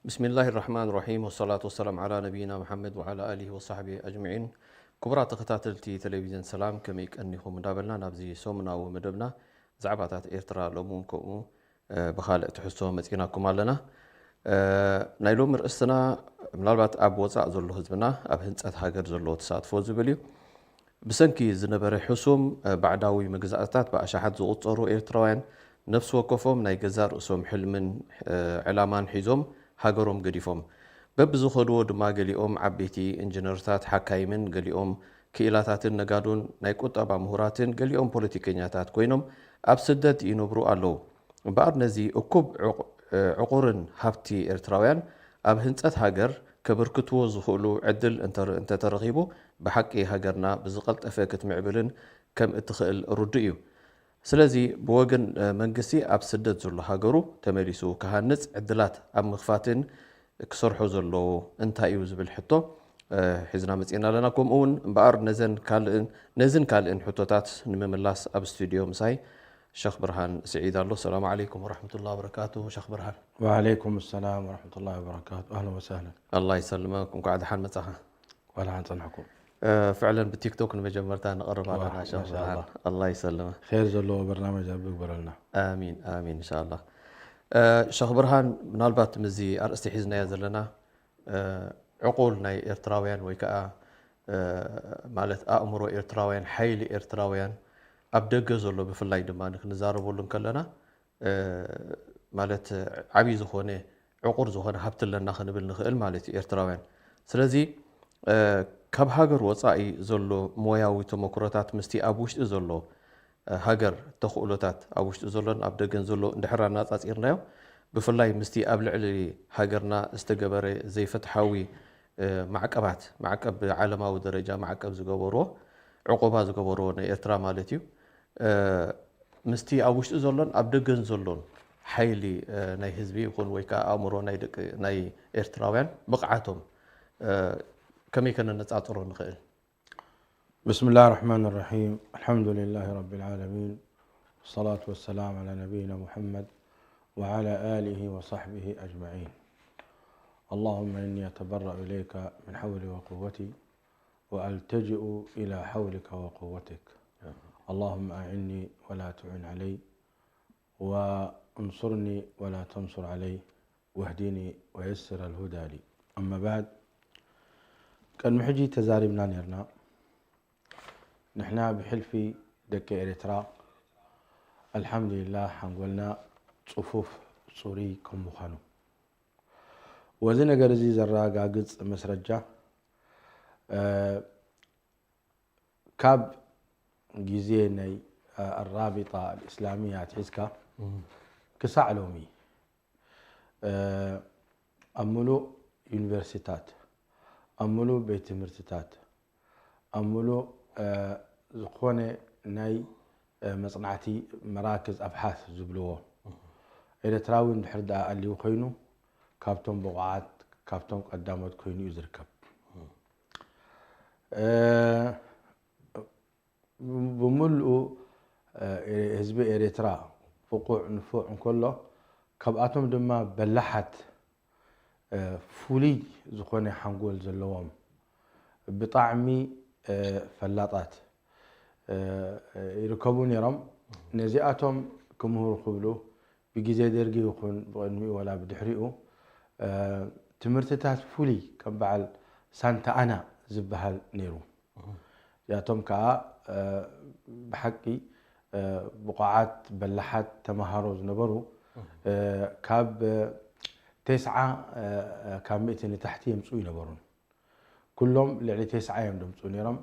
ብስሚላሂ ራሕማን ራሒም፣ ወሰላቱ ወሰላም ዓላ ነቢይና መሓመድ ወዓላ ኣሊሂ ወሳሕቢሂ ኣጅመዒን። ክቡራት ተኸታተልቲ ቴሌቪዝን ሰላም፣ ከመይ ቀኒኹም እንዳበልና፣ ናብዚ ሰሙናዊ መደብና ዛዕባታት ኤርትራ ሎሚ እውን ከምኡ፣ እ፣ ብኻልእ ትሕዝቶ መጺናኩም ኣለና። እ፣ ናይ ሎሚ ርእስትና ምናልባት ኣብ ወጻእ ዘሎ ህዝብና ኣብ ህንጸት ሃገር ዘለዎ ተሳትፎ ዝብል እዩ። ብሰንኪ ዝነበረ ሕሱም፣ እ፣ ባዕዳዊ መግዛእትታት ብኣሽሓት ዝቑጸሩ ኤርትራውያን ነፍሲ ወከፎም ናይ ገዛእ ርእሶም ሕልምን፣ እ፣ ዕላማን ሒዞም ሃገሮም ገዲፎም። በብዝኸድዎ ድማ ገሊኦም ዓበይቲ ኢንጂነርታት፣ ሓካይምን፣ ገሊኦም ክኢላታትን ነጋዶን፣ ናይ ቁጠባ ምሁራትን፣ ገሊኦም ፖለቲከኛታት ኮይኖም ኣብ ስደት ይነብሩ ኣለዉ። እምበኣር ነዚ እኩብ ዕቑ-፣ እ፣ ዕቑርን ሃብቲ ኤርትራውያን ኣብ ህንጸት ሃገር ከበርክትዎ ዝኽእሉ ዕድል እንተ-፣ እንተተረኺቡ ብሓቂ ሃገርና ብዝቐልጠፈ ክትምዕብልን ከም እትኽእል ርዱእ እዩ። ስለዚ ብወገን፣ እ፣ መንግስቲ ኣብ ስደት ዘሎ ሃገሩ ተመሊሱ ክሃንጽ ዕድላት ኣብ ምኽፋትን ክሰርሖ ዘለዎ እንታይ እዩ ዝብል ሕቶ፣ እ፣ ሒዝና መጺእና ኣለና። ከምኡ እውን እምበኣር ነዘን ካልእን፣ ነዝን ካልእን ሕቶታት ንምምላስ ኣብ ስቱድዮ ምሳይ ሸኽ ብርሃን ስዒድ ኣሎ። ሰላም ዓለይኩም ወረሕመቱላሂ ወበረካቱ ሸኽ ብርሃን። ወዓለይኩም ሰላም ወረሕመቱላሂ ወበረካቱ። ኣህለን ወሰህለን። ኣላህ ይሰልመክ፣ እንኳዕ ደሓን መጻኻ። ዋላ ሓን ጸናሕኩም። እ፣ ፍዕለን ብቲክቶክ ንመጀመርታ ንቐርብ ኣለና ሸኽ ብርሃን። ማሻኣላህ። ኣላህ ይሰልመ። ኸይር ዘለዎ በርናመጅ ኣብ ይግበረልና። ኣሚን፣ ኣሚን፣ ኢንሻኣላህ። እ፣ ሸኽ ብርሃን፣ ምናልባት ምስዚ ኣርእስቲ ሒዝናዮ ዘለና፣ እ፣ ዕቑል ናይ ኤርትራውያን ወይ ከኣ፣ እ፣ ማለት ኣእምሮ ኤርትራውያን፣ ሓይሊ ኤርትራውያን ኣብ ደገ ዘሎ ብፍላይ ድማ ክንዛረበሉ እንከለና፣ እ፣ ማለት ዓብዪ ዝኾነ ዕቑር ዝኾነ ሃብቲ ኣለና ክንብል ንኽእል ማለት እዩ ኤርትራውያን። ስለዚ፣ እ፣ ካብ ሃገር ወጻኢ ዘሎ ሞያዊ ተመክሮታት ምስቲ ኣብ ውሽጢ ዘሎ፣ እ፣ ሃገር ተኽእሎታት ኣብ ውሽጢ ዘሎን ኣብ ደገን ዘሎ እንድሕር ኣነጻጺርናዮ፣ ብፍላይ ምስቲ ኣብ ልዕሊ ሃገርና ዝተገበረ ዘይፍትሓዊ፣ እ፣ ማዕቀባት፣ ማዕቀብ ብዓለማዊ ደረጃ ማዕቀብ ዝገበርዎ፣ ዕቑባ ዝገበርዎ ንኤርትራ ማለት እዩ። እ፣ ምስቲ ኣብ ውሽጢ ዘሎን ኣብ ደገን ዘሎን ሓይሊ፣ እ፣ ናይ ህዝቢ ይኹን ወይ ከኣ ኣእምሮ ናይ ደቂ፣ ናይ ኤርትራውያን ብቕዓቶም፣ እ፣ ከመይ ከነነጻጽሮ ንኽእል? بسم الله الرحمن الرحيم. الحمد لله رب العالمين. والصلاة والسلام على نبينا محمد وعلى آله وصحبه أجمعين. اللهم إني أتبرأ إليك من حولي وقوتي وألتجئ إلى حولك وقوتك. اللهم أعني ولا تعن علي وانصرني ولا تنصر علي واهدني ويسر الهدى لي. أما بعد، ቅድሚ ሕጂ ተዛሪብና ኔርና። ንሕና ብሕልፊ ደቂ ኤርትራ ኣልሓምዱሊላህ ሓንጎልና ጽፉፍ ጽሩይ ከም ምዃኑ፣ ወዚ ነገር እዚ ዘረጋግጽ መስረጃ፣ እ፣ ካብ ግዜ ናይ፣ እ፣ ኣራቢጣ ኣልእስላሚያ ኣትሒዝካ እም። ክሳዕ ሎሚ፣ እ፣ ኣብ ምሉእ ዩኒቨርሲታት፣ ኣብ ምሉእ ቤት ትምህርትታት፣ ኣብ ምሉእ፣ እ፣ ዝኾነ ናይ፣ እ፣ መጽናዕቲ መራክዝ ኣብሓት ዝብልዎ፣ እም። ኤርትራዊ እንድሕር ደኣ ኣልዩ ኮይኑ፣ ካብቶም ብቑዓት፣ ካብቶም ቀዳሞት ኮይኑ እዩ ዝርከብ። እም። እ፣ ብምሉኡ፣ እ፣ ህዝቢ ኤርትራ ብቑዕ ንፉዕ እንከሎ፣ ካብኣቶም ድማ በላሓት፣ እ፣ ፍሉይ ዝኾነ ሓንጎል ዘለዎም፣ ብጣዕሚ፣ እ፣ ፈላጣት፣ እ፣ ይርከቡ ነይሮም። ነዚኣቶም ክምህሩ ክብሉ ብግዜ ደርጊ ይኹን ብቕድሚኡ ወላ ብድሕሪኡ፣ እ፣ ትምህርትታት ፍሉይ ከም በዓል ሳንታ ኣና ዝበሃል ነይሩ። እዚኣቶም ከኣ፣ እ፣ ብሓቂ፣ እ፣ ብቑዓት በላሓት ተመሃሮ ዝነበሩ፣ እ፣ ካብ፣ እ፣ ተስዓ፣ እ፣ ካብ ሚእቲ ንታሕቲ የምጽኡ ኣይነበሩን። ኩሎም ልዕሊ ተስዓ እዮም ደምጽኡ ነይሮም።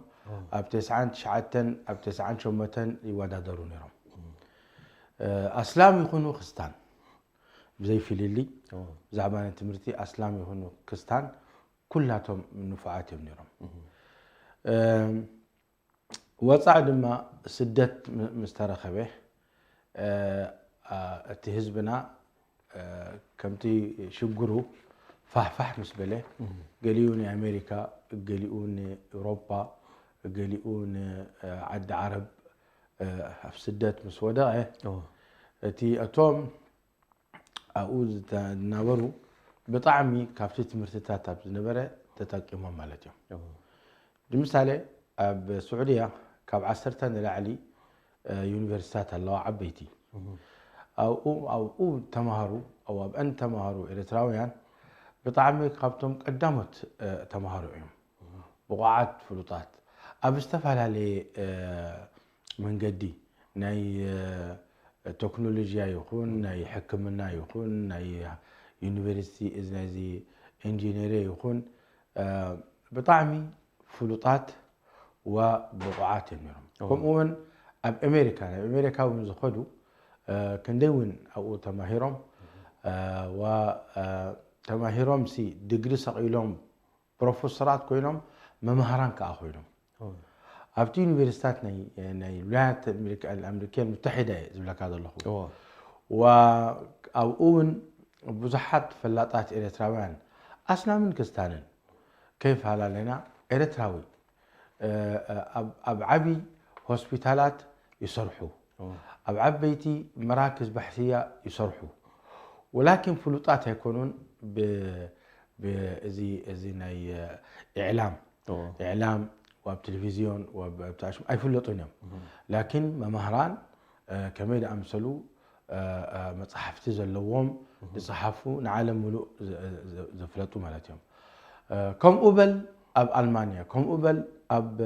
ኣብ ተስዓን ትሽዓተን፣ ኣብ ተስዓን ሸሞንተን ይወዳደሩ ነይሮም። እ፣ ኣስላም ይኹኑ ክርስታን፣ ብዘይ ፍልልይ፣ ብዛዕባ ናይ ትምህርቲ ኣስላም ይኹኑ ክርስታን፣ ኩላቶም ንፉዓት እዮም ነይሮም። እም፣ ወጻኢ ድማ ስደት ም-፣ ምስ ተረኸበ፣ እ፣ ኣ፣ እቲ ህዝብና፣ እ፣ ከምቲ ሽግሩ ፋሕፋሕ ምስ በለ፣ እም። ገሊኡ ንኣሜሪካ፣ ገሊኡ ንኤውሮጳ፣ ገሊኡ ን-፣ እ፣ ዓዲ ዓረብ፣ እ፣ ኣብ ስደት ምስ ወደቐ፣ እዎ። እቲ፣ እቶም ኣብኡ ዝተ-፣ ዝነበሩ ብጣዕሚ ካብቲ ትምህርትታት ኣብ ዝነበረ ተጠቂሞም ማለት እዮም። ንምሳሌ ኣብ ስዑድያ ካብ ዓሰርተ ንላዕሊ ዩኒቨርሲታት ኣለዋ ዓበይቲ። ኣብኡ ኣብኡ ተማሃሩ ኣብኣን ተማሃሩ ኤርትራውያን ብጣዕሚ ካብቶም ቀዳሞት ተማሃሩ እዮም። ብቑዓት ፍሉጣት ኣብ ዝተፈላለየ መንገዲ ናይ ቴክኖሎጂያ ይኹን ናይ ሕክምና ይኹን ናይ ዩኒቨርሲቲ እዚ ናይዚ ኢንጂነሪ ይኹን ብጣዕሚ ፍሉጣት ዋ ብቑዓት እዮም ነይሮም። ከምኡ እውን ኣብ ኣሜሪካ ናብ ኣሜሪካ እውን ዝኸዱ ክንደይ እውን ኣብኡ ተማሂሮም ዋ ተማሂሮም ሲ ድግሪ ሰቒሎም ፕሮፌሰራት ኮይኖም መማህራን ከዓ ኮይኖም ኣብቲ ዩኒቨርሲታት ናይ ውላያት ኣሜሪካን ሙተሒዳ እየ ዝብለካ ዘለኹ። ኣብኡ እውን ብዙሓት ፈላጣት ኤርትራውያን ኣስላምን ክስታንን ከይፈላለና ኤርትራዊ ኣብ ዓብዪ ሆስፒታላት ይሰርሑ፣ ኣብ ዓበይቲ መራክዝ ባሕስያ ይሰርሑ። ወላኪን ፍሉጣት ኣይኮኑን። እዚ ናይ ኢዕላም ኢዕላም ኣብ ቴሌቪዝዮን ኣይፍለጡን እዮም። ላኪን መማህራን ከመይ ዝኣምሰሉ መፅሓፍቲ ዘለዎም ዝፀሓፉ ንዓለም ሙሉእ ዘፍለጡ ማለት እዮም። ከምኡ በል ኣብ ኣልማንያ፣ ከምኡ በል ኣብ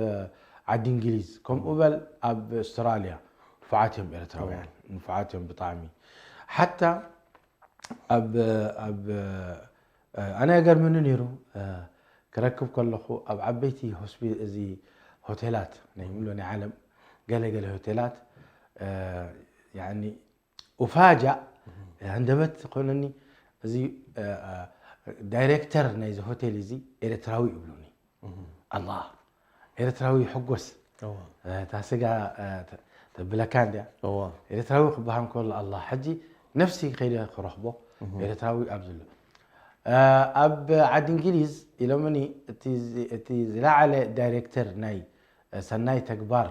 ዓዲ እንግሊዝ፣ ከምኡ በል ኣብ ኣውስትራልያ ንፉዓት እዮም ኤርትራውያን፣ ንፉዓት እዮም ብጣዕሚ። ሓታ ኣብ ኣብ ኣነ ገርምኒ ነይሩ ክረክብ ከለኹ ኣብ ዓበይቲ እዚ ሆቴላት ናይ ምሎ ናይ ዓለም ገለገለ ሆቴላት ኡፋጃእ ሃንደበት ኮነኒ። እዚ ዳይሬክተር ናይዚ ሆቴል እዚ ኤርትራዊ ይብሉኒ። ኣላ ኤርትራዊ ይሕጎስ። እታ ስጋ ተብለካ እንዲያ። ኤርትራዊ ክበሃል ከሎ ኣላ ሕጂ ነፍሲ ከይደ ክረኽቦ ኤርትራዊ ኣብ ዘሎ ኣብ ዓዲ እንግሊዝ ኢሎምኒ። እቲ ዝለዓለ ዳይሬክተር ናይ ሰናይ ተግባር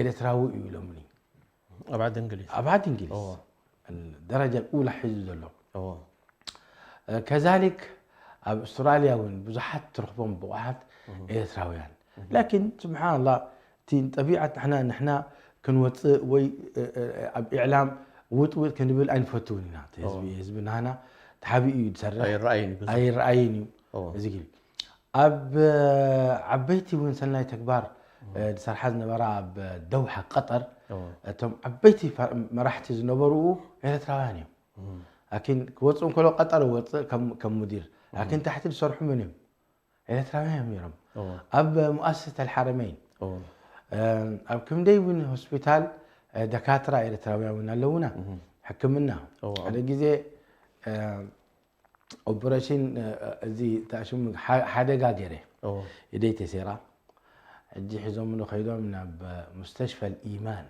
ኤርትራዊ እዩ ኢሎምኒ። ኣብ ዓዲ እንግሊዝ ኣብ ዓዲ እንግሊዝ ደረጃ ኡላ ሒዙ ዘሎ። ከዛሊክ ኣብ ኣውስትራልያ እውን ብዙሓት ትረኽቦም ብቑዓት ኤርትራውያን። ላኪን ስብሓንላ እቲ ጠቢዓት ንሕና ንሕና ክንወፅእ ወይ ኣብ ኢዕላም ውጥውጥ ክንብል ኣይንፈትውን ኢና። ህዝቢ ናህና ተሓቢኡ እዩ ዝሰርሕ ኣይረኣይን እዩ። እዚ ግን ኣብ ዓበይቲ እውን ሰናይ ተግባር ዝሰርሓ ዝነበራ ኣብ ደውሓ ቀጠር እቶም ዓበይቲ መራሕቲ ዝነበርኡ ኤርትራውያን እዮም። ላኪን ክወፅኡ እንከሎ ቀጠር ወፅእ ከም ሙዲር ላኪን ታሕቲ ዝሰርሑ መን እዮም? ኤርትራውያን እዮም ነይሮም። ኣብ ሙኣሰሰት ኣልሓረመይን ኣብ ክንደይ እውን ሆስፒታል ደካትራ ኤርትራውያን እውን ኣለውና። ሕክምና ሓደ ግዜ ኦፕሬሽን እዚ ታሽሙ ሓደጋ ገይረ ኢደይ ተሴራ። ሕጂ ሒዞምኒ ከይዶም ናብ ሙስተሽፈ ልኢማን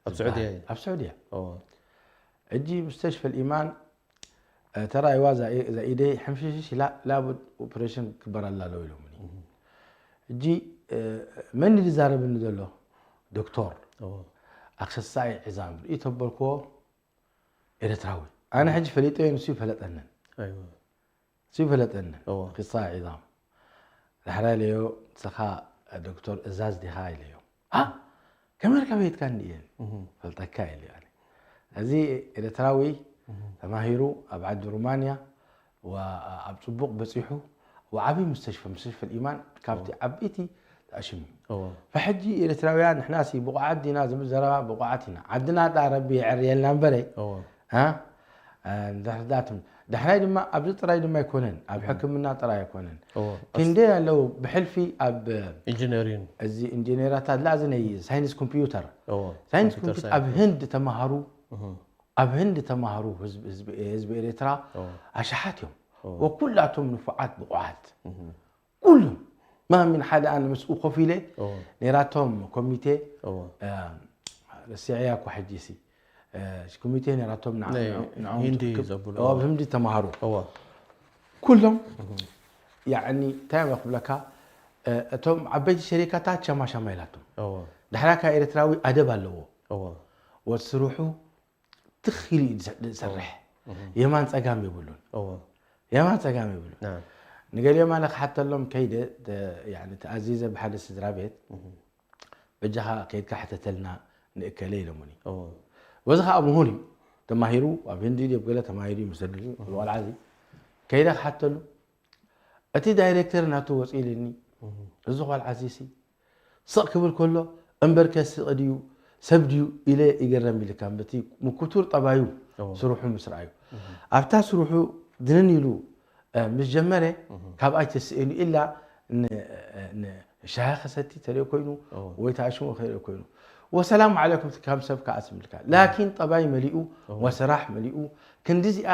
ኣብ ስዑድያ ኣብ ስዑድያ ሕጂ ሙስተሽፈ ልኢማን ተራይዋ እዛ ኢደይ ሕምሽሽሽ ኢላ ላቡድ ኦፕሬሽን ክበረላ ኣለዎ ኢሎምኒ። ሕጂ መን ዝዛረብኒ ዘሎ ዶክተር ኣክሰሳይ ዕዛም ርኢ ተበልክዎ ኤርትራዊ ኣነ ሕጂ ፈሊጠዮ ንሱ ይፈለጠንን ንሱ ይፈለጠንን ክሳ ዕዛም ዳሕራይ ኢለዮ ንስኻ ዶክተር እዛዝ ዲኻ ኢለዮ ከመርካ ቤትካ እንድየ ፈልጠካ ኢለዮ እዚ ኤርትራዊ ተማሂሩ ኣብ ዓዲ ሩማንያ ኣብ ፅቡቕ በፂሑ ወዓብይ ሙስተሽፈ ሙስተሽፈ ልኢማን ካብቲ ዓበይቲ ተኣሽሙ እዩ። ሕጂ ኤርትራውያን ንሕናሲ ብቑዓት ዲና ዝብል ዘረባ ብቑዓት ኢና። ዓድና ዳ ረቢ የዕርየልና እምበረ ዳሕዳትም ዳሕራይ ድማ ኣብዚ ጥራይ ድማ ኣይኮነን ኣብ ሕክምና ጥራይ ኣይኮነን። ክንደይ ኣለዉ ብሕልፊ ኣብ ኢንጂነሪን እዚ ኢንጂነራት ኣላ እዚ ናይ ሳይንስ ኮምፒውተር ሳይንስ ኮምፒውተር ኣብ ህንድ ተማሃሩ ኣብ ህንድ ተማሃሩ ህዝቢ ኤርትራ ኣሽሓት እዮም። ወኩላቶም ንፉዓት ብቑዓት ኩሉም ማሚን ሓደ ኣነ ምስኡ ኮፍ ኢለ ነራቶም ኮሚቴ ረሲዐያ እኮ ሕጂ ሲ ኮሚቴ ነራቶም ሂንዲ ዘብሉ ኣብ ህንዲ ተማሃሩ ኩሎም ያኒ እንታይ እዮም ክብለካ እቶም ዓበይቲ ሸሪካታት ሸማሸማ ኢላቶም ዳሕራካ ኤርትራዊ ኣደብ ኣለዎ ወድ ስርሑ ትኽ ኢሉ እዩ ዝሰርሕ የማን ጸጋም የብሉን። እዎ የማን ጸጋም የብሉን። ናም ንገሊኦም ኣነ ክሓተሎም ከይደ፣ ተ- ያኒ ተኣዚዘ ብሓደ ስድራ ቤት፣ በጃኻ ከይድካ ሕተተልና ንእከለ ኢሎምኒ። እዎ በዚ ከዓ ምሁር እዩ፣ ተማሂሩ ኣብ ህንዲ ድዩ ኣብ ገለ ተማሂሩ ይመስለኒ። ቆልዓ እዚ ከይደ ክሓተሉ፣ እቲ ዳይሬክተር ናቱ ወፂኡ ኢልኒ። እዚ ቆልዓ እዚ ሲ ስቕ ክብል ከሎ፣ እምበርከ ስቕ ድዩ ሰብ ድዩ ኢለ ይገረም ኢልካ፣ በቲ ምኩቱር ጠባዩ እዎ ስርሑ ምስ ረኣዩ፣ ኣብታ ስርሑ ድንን ኢሉ እ፣ ምስ ጀመረ፣ ካብኣይ ተስእሉ ኢላ ን- እ፣ ን- ሻሂ ከሰቲ ተሪኦ ኮይኑ፣ እዎ ወይ ተኣሽሙ ከሪኦ ኮይኑ፣ ወሰላም ዓለይኩም፣ ከም ሰብ ከዓ ስምልካ፣ ላኪን ጠባይ መሊኡ፣ ወስራሕ መሊኡ፣ ክንዲዚኣ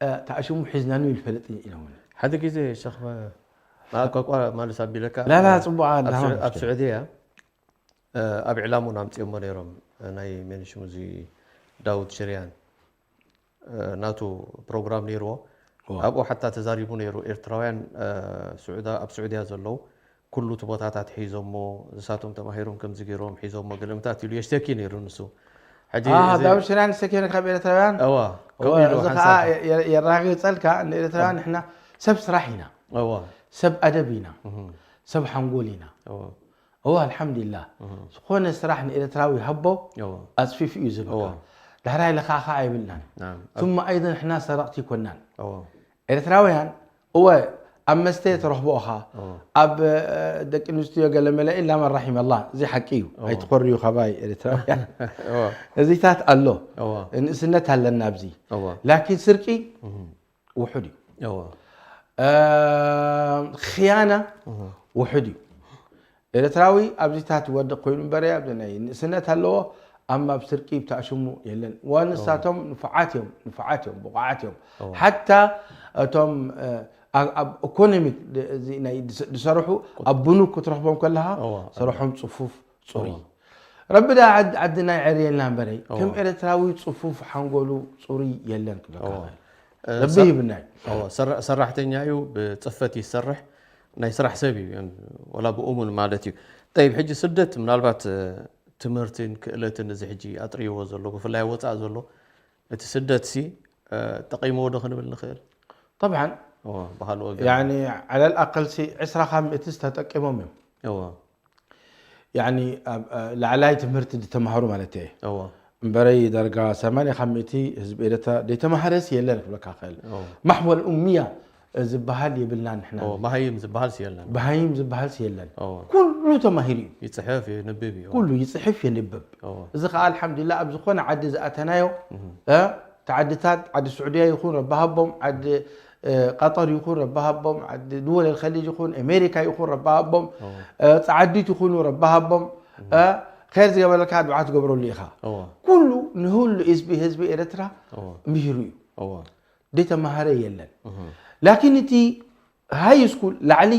እ፣ ተኣሽሙ ሒዝናኑ ይፈልጥ ኢሎምኒ። ሓደ ግዜ ሸኽ ማቋቋ ማለት ኣቢለካ ላላ እ፣ ፅቡቅ ኣብ ኣለሃ ስዑ- ማለት ኣብ ስዑድያ እ፣ ኣብ ዕላሙን ኣምፅኦሞ ነይሮም እ፣ ናይ ሜንሽሙ እዚ ዳውድ ሽርያን እ፣ ናቱ ፕሮግራም ነይርዎ። እዎ። ኣብኡ ሓታ ተዛሪቡ ነይሩ። ኤርትራውያን እ፣ ስዑዳ- ኣብ ስዑድያ ዘለዉ ኩሉ እቲ ቦታታት ሒዞሞ፣ ንሳቶም ተማሂሮም ከምዚ ገይሮም ሒዞሞ ገለምታት ኢሉ የሽተኪ ነይሩ ንሱ። ሕጂ ኣህ፣ እዚ- ዳውድ ሽርያን ዝተኪነ ካብ ኤርትራውያን እዋ እወ፣ ከምኡ ኢሉ እዚ ሓንሳብ ከዓ የ- የ- የረጋግፀልካ፣ ንኤርትራውያን ንሕና ሰብ ስራሕ ኢና፣ እዋ ሰብ ኣደብ ኢና፣ እህ፣ ሰብ ሓንጎል ኢና። እዋ እወ ኣልሓምዱሊላህ፣ ዝኾነ ስራሕ ንኤርትራዊ ሃቦ እዋ ኣፅፊፉ እዩ ዝብልካ። እወ ዳሕራይ ለኻኻ ኣይብልናን። ናም ثم ኣይضን ንሕና ሰረቕቲ ኣይኮናን። እዋ ኤርትራውያን እወ ኣብ መስተ ትረኽቦ ኢኻ፣ እዋ ኣብ እ፣ ደቂ ኣንስትዮ ገለመለ ኢላ መን ራሒመላ፣ እዚ ሓቂ እዩ። እዎ። ኣይትኾርዩ ካባይ ኤርትራውያን። እዋ እዚታት ኣሎ፣ እዋ ንእስነት ኣለና ኣብዚ። እዋ ላኪን ስርቂ እህ፣ ውሑድ እዩ። እዋ እ፣ ኽያና እህ፣ ውሑድ እዩ። ኤርትራዊ ኣብዚታት ወዲ ኮይኑ እምበረ ኣብዚ ናይ ንእስነት ኣለዎ፣ ኣማ ኣብ ስርቂ ብተኣሽሙ የለን። ወንሳቶም ንፉዓት እዮም፣ ንፉዓት እዮም፣ ብቑዓት እዮም። እዎ። ሓታ እቶም እ፣ ኣብ- ኣብ ኢኮኖሚክ ድ- እዚ ናይ ድስ- ዝሰርሑ ኣብ ብኑክ ክትረኽቦም ከለኻ እዎ። ስርሖም ፅፉፍ፣ ፅሩይ። እዎ። ረቢ ዳ ዓድ- ዓድና ይዕርየልና እምበረይ፣ እዎ። ከም ኤርትራዊ ፅፉፍ ሓንጎሉ ፅሩይ የለን ክብለካ እዎ። እኽእል። እ፣ ረቢ ሰ- ይብናይ። እዎ፣ ሰራ- ሰራሕተኛ እዩ፣ ብፅፈት ይሰርሕ፣ ናይ ስራሕ ሰብ እዩ፣ ወላ ብእሙን ማለት እዩ። ጠይብ፣ ሕጂ ስደት ምናልባት እ፣ ትምህርትን ክእለትን እዚ ሕጂ ኣጥርይዎ ዘሎ ብፍላይ ወፃእ ዘሎ እቲ ስደት ሲ እ፣ ጠቂምዎ ዶ ክንብል ንኽእል? ጠብዓን እዎ፣ ብኻልኦ ገ ያኒ ዓለል ኣቀልሲ ዕስራ ካብ ምእትስ ተጠቂሞም እዮም። እዎ ያኒ ኣብ እ፣ ላዕላይ ትምህርቲ ዝተማሃሩ ማለት እየ። እዎ እምበረይ ዳርጋ ሰማንያ ካብ ምእቲ ህዝቢ ኤርትራ ዘይተማሃረስ የለን ክብለካ ክእል። እዎ ማሕወል ኡምያ ዝበሃል የብልናን ንሕና። እዎ፣ መሃይም ዝበሃል የለን። በሃይም ዝበሃልስ የለን። እዎ ኩሉ ተማሂሩ እዩ። ይፅሕፍ የንብብ እዩ። ኩሉ ይፅሕፍ የንብብ። እዎ እዚ ከዓ ኣልሓምዱሊላህ ኣብ ዝኾነ ዓዲ ዝኣተናዮ እ፣ ተዓድታት ዓዲ ስዑድያ ይኹን ረባሃቦም፣ ዓዲ እ፣ ቀጠር ይኹን ረባሃቦም፣ ዓዲ ድወል ኸሊጅ ይኹን ኣሜሪካ ይኹን ረባሃቦም፣ እ፣ ፃዓዲት ይኹኑ ረባሃቦም፣ እ፣ ኸይር ዝገበረልካ ድዓ ትገብረሉ ኢኻ። እዎ ኩሉ ንሁሉ ህዝቢ ህዝቢ ኤርትራ እዎ ምሂሩ እዩ። እዎ ዘይተማሃረ የለን። ላኪን እቲ ሃይ ስኩል ላዕሊ